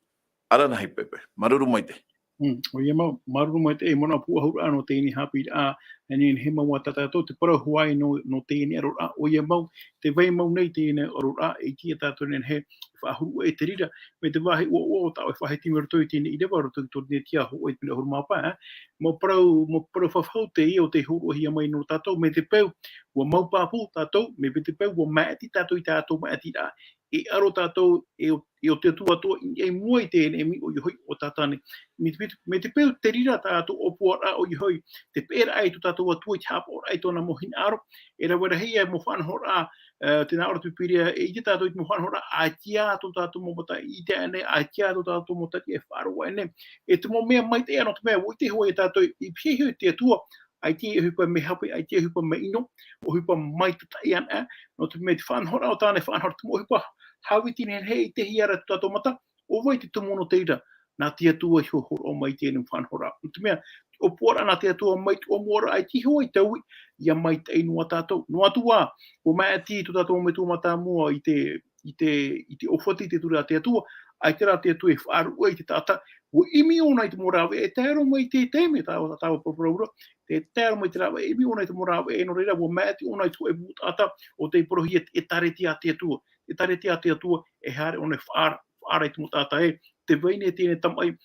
ānānahi Pepe. Māuruuru maitaʻi. Mm, ʻoia mau, māuruuru maitaʻi, e manaʻo pūʻohuraʻa nō teie nei haʻapiʻiraʻa, e nehenehe mau ā tā tātou, te parau hoʻi nō, nō teie nei ʻaroraʻa, ʻoia mau, tē vai mau nei teie nei ʻaroraʻa, e ʻite ia tātou e nehenehe, faʻahou e te reira, mai te vāhi ʻuaʻua o tā ʻoe faʻahiti mai roto i teie nei ʻīrava, roto i te Torinetia hōʻē i te pene ʻahuru mā pae, ā. Mau parau, mau parau fafau teie ʻo tei hōroʻahia mai nō tātou, mai te peu, ʻua mau pāpū tātou, mai te peu, ʻua maʻiti tātou i tā tātou maʻitiraʻa. E aro tātou, e ʻo, e ʻo te Atua atoʻa i, i mua i te ʻenemi ʻoia hoʻi ʻo Tātane. Mai te, mai te, mai te peu te reira tā tātou ʻōpuaraʻa ʻoia hoʻi, te peʻeraʻa i tō tātou Atua i te haʻapaʻoraʻa i tōna mau hinaʻaro, e rave rahi ia mau faʻanahoraʻa, ā, tē nā ʻō ra te Pīpīria, e ʻite tātou i te mau faʻanahoraʻa, ʻaita ā tō tātou mau mata i ʻite aʻenei, ʻaita ā tō tātou mau tari e faʻaroʻo aʻenei. E te mau mea maitaʻi ā nō te mea, ʻua ʻite hoʻi tātou, i pihaʻi iho i te Atua, ʻaita e ʻohipa mea hape, ʻaita e ʻohipa mea ʻino, ʻohipa maitaʻi anaʻe, nō te mea te faʻanahoraʻa o tāna e faʻanahoraʻa te mau ʻohipa, hāviti nehenehe e ʻitehia ra tō tātou mata, ʻo vai te tumu nō te reira, nā te Atua iho e hōroʻa mai i teie nei faʻanahoraʻa. Nō te mea, ʻōpuaraʻa nā te Atua mai te ʻōmuaraʻa i te iho i taui, ʻia maitaʻi noa tātou. Noa atu ā, ʻua maʻiti tō tātou mau metua mātāmua i te, i te, i te ʻōfatu i te ture a te Atua, ʻaita rā te Atua e faʻaruʻe i te taʻata, ʻua ʻimi ʻōna i te mau rāveʻa, e tae roa mai i te taime, tā, tā, tāua paraparauraʻa, e tae roa mai i te rāveʻa, ʻimi ʻōna i te mau rāveʻa, nō reira, ʻua maʻiti ʻōna i te hōʻē pupu taʻata, ʻo tei parauhia e te ʻĒtārētia a te Atua. ʻĒtārētia a te Atua, e haere ʻōna e faʻaara, faʻaara i te mau taʻata ē, tē vai nei teie nei tamaʻi,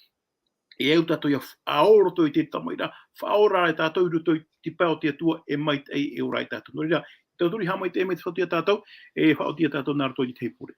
e au tātou ʻia faʻaō roto i te tamaʻi ra, faʻaora e tātou i roto i te pae o te Atua, e maitaʻi e ora ai tātou. Nō reira, tauturu i haʻamaitaʻi mai te Fatu ia tātou, e faʻaoti ia tātou nā roto i te pure.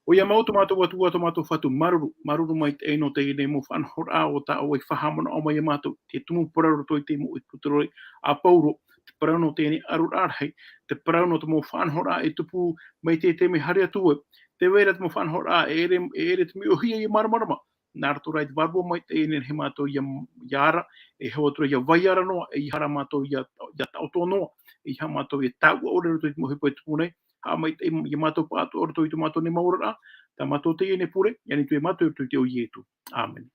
ʻOia mau tō mātou Atua, tō mātou Fatu, māuruuru, māuruuru maitaʻi nō teie nei mau faʻanahoraʻa ʻo tā ʻoe i faʻahaʻamanaʻo mai ia mātou, te tumu parau roto i te mau ʻEpetero a Pauro, te parau nō teie nei ʻaroraʻa rahi, te parau nō te mau faʻanahoraʻa e tupu mai te taime haere atu ai. Tē vai ra te mau faʻanahoraʻa e ʻere, e ʻere te mea ʻōhie ʻia māramarama, nā roto rā i te vārua maitaʻi e nehenehe mātou ʻia, ʻia ara, e hau atu ra ʻia vai ara noa, ʻeiaha rā mātou ʻia, ʻia taʻoto noa, ʻeiaha mātou ʻia tāuʻa ʻore i roto i te mau ʻohipa e tupu nei, haʻamaitaʻi iā mātou pāʻatoʻa i roto i tō mātou nei mau oraraʻa, tā mātou teie nei pure, i ani atu iā mātou i roto i te iʻoa o Ietu. ʻĀmene.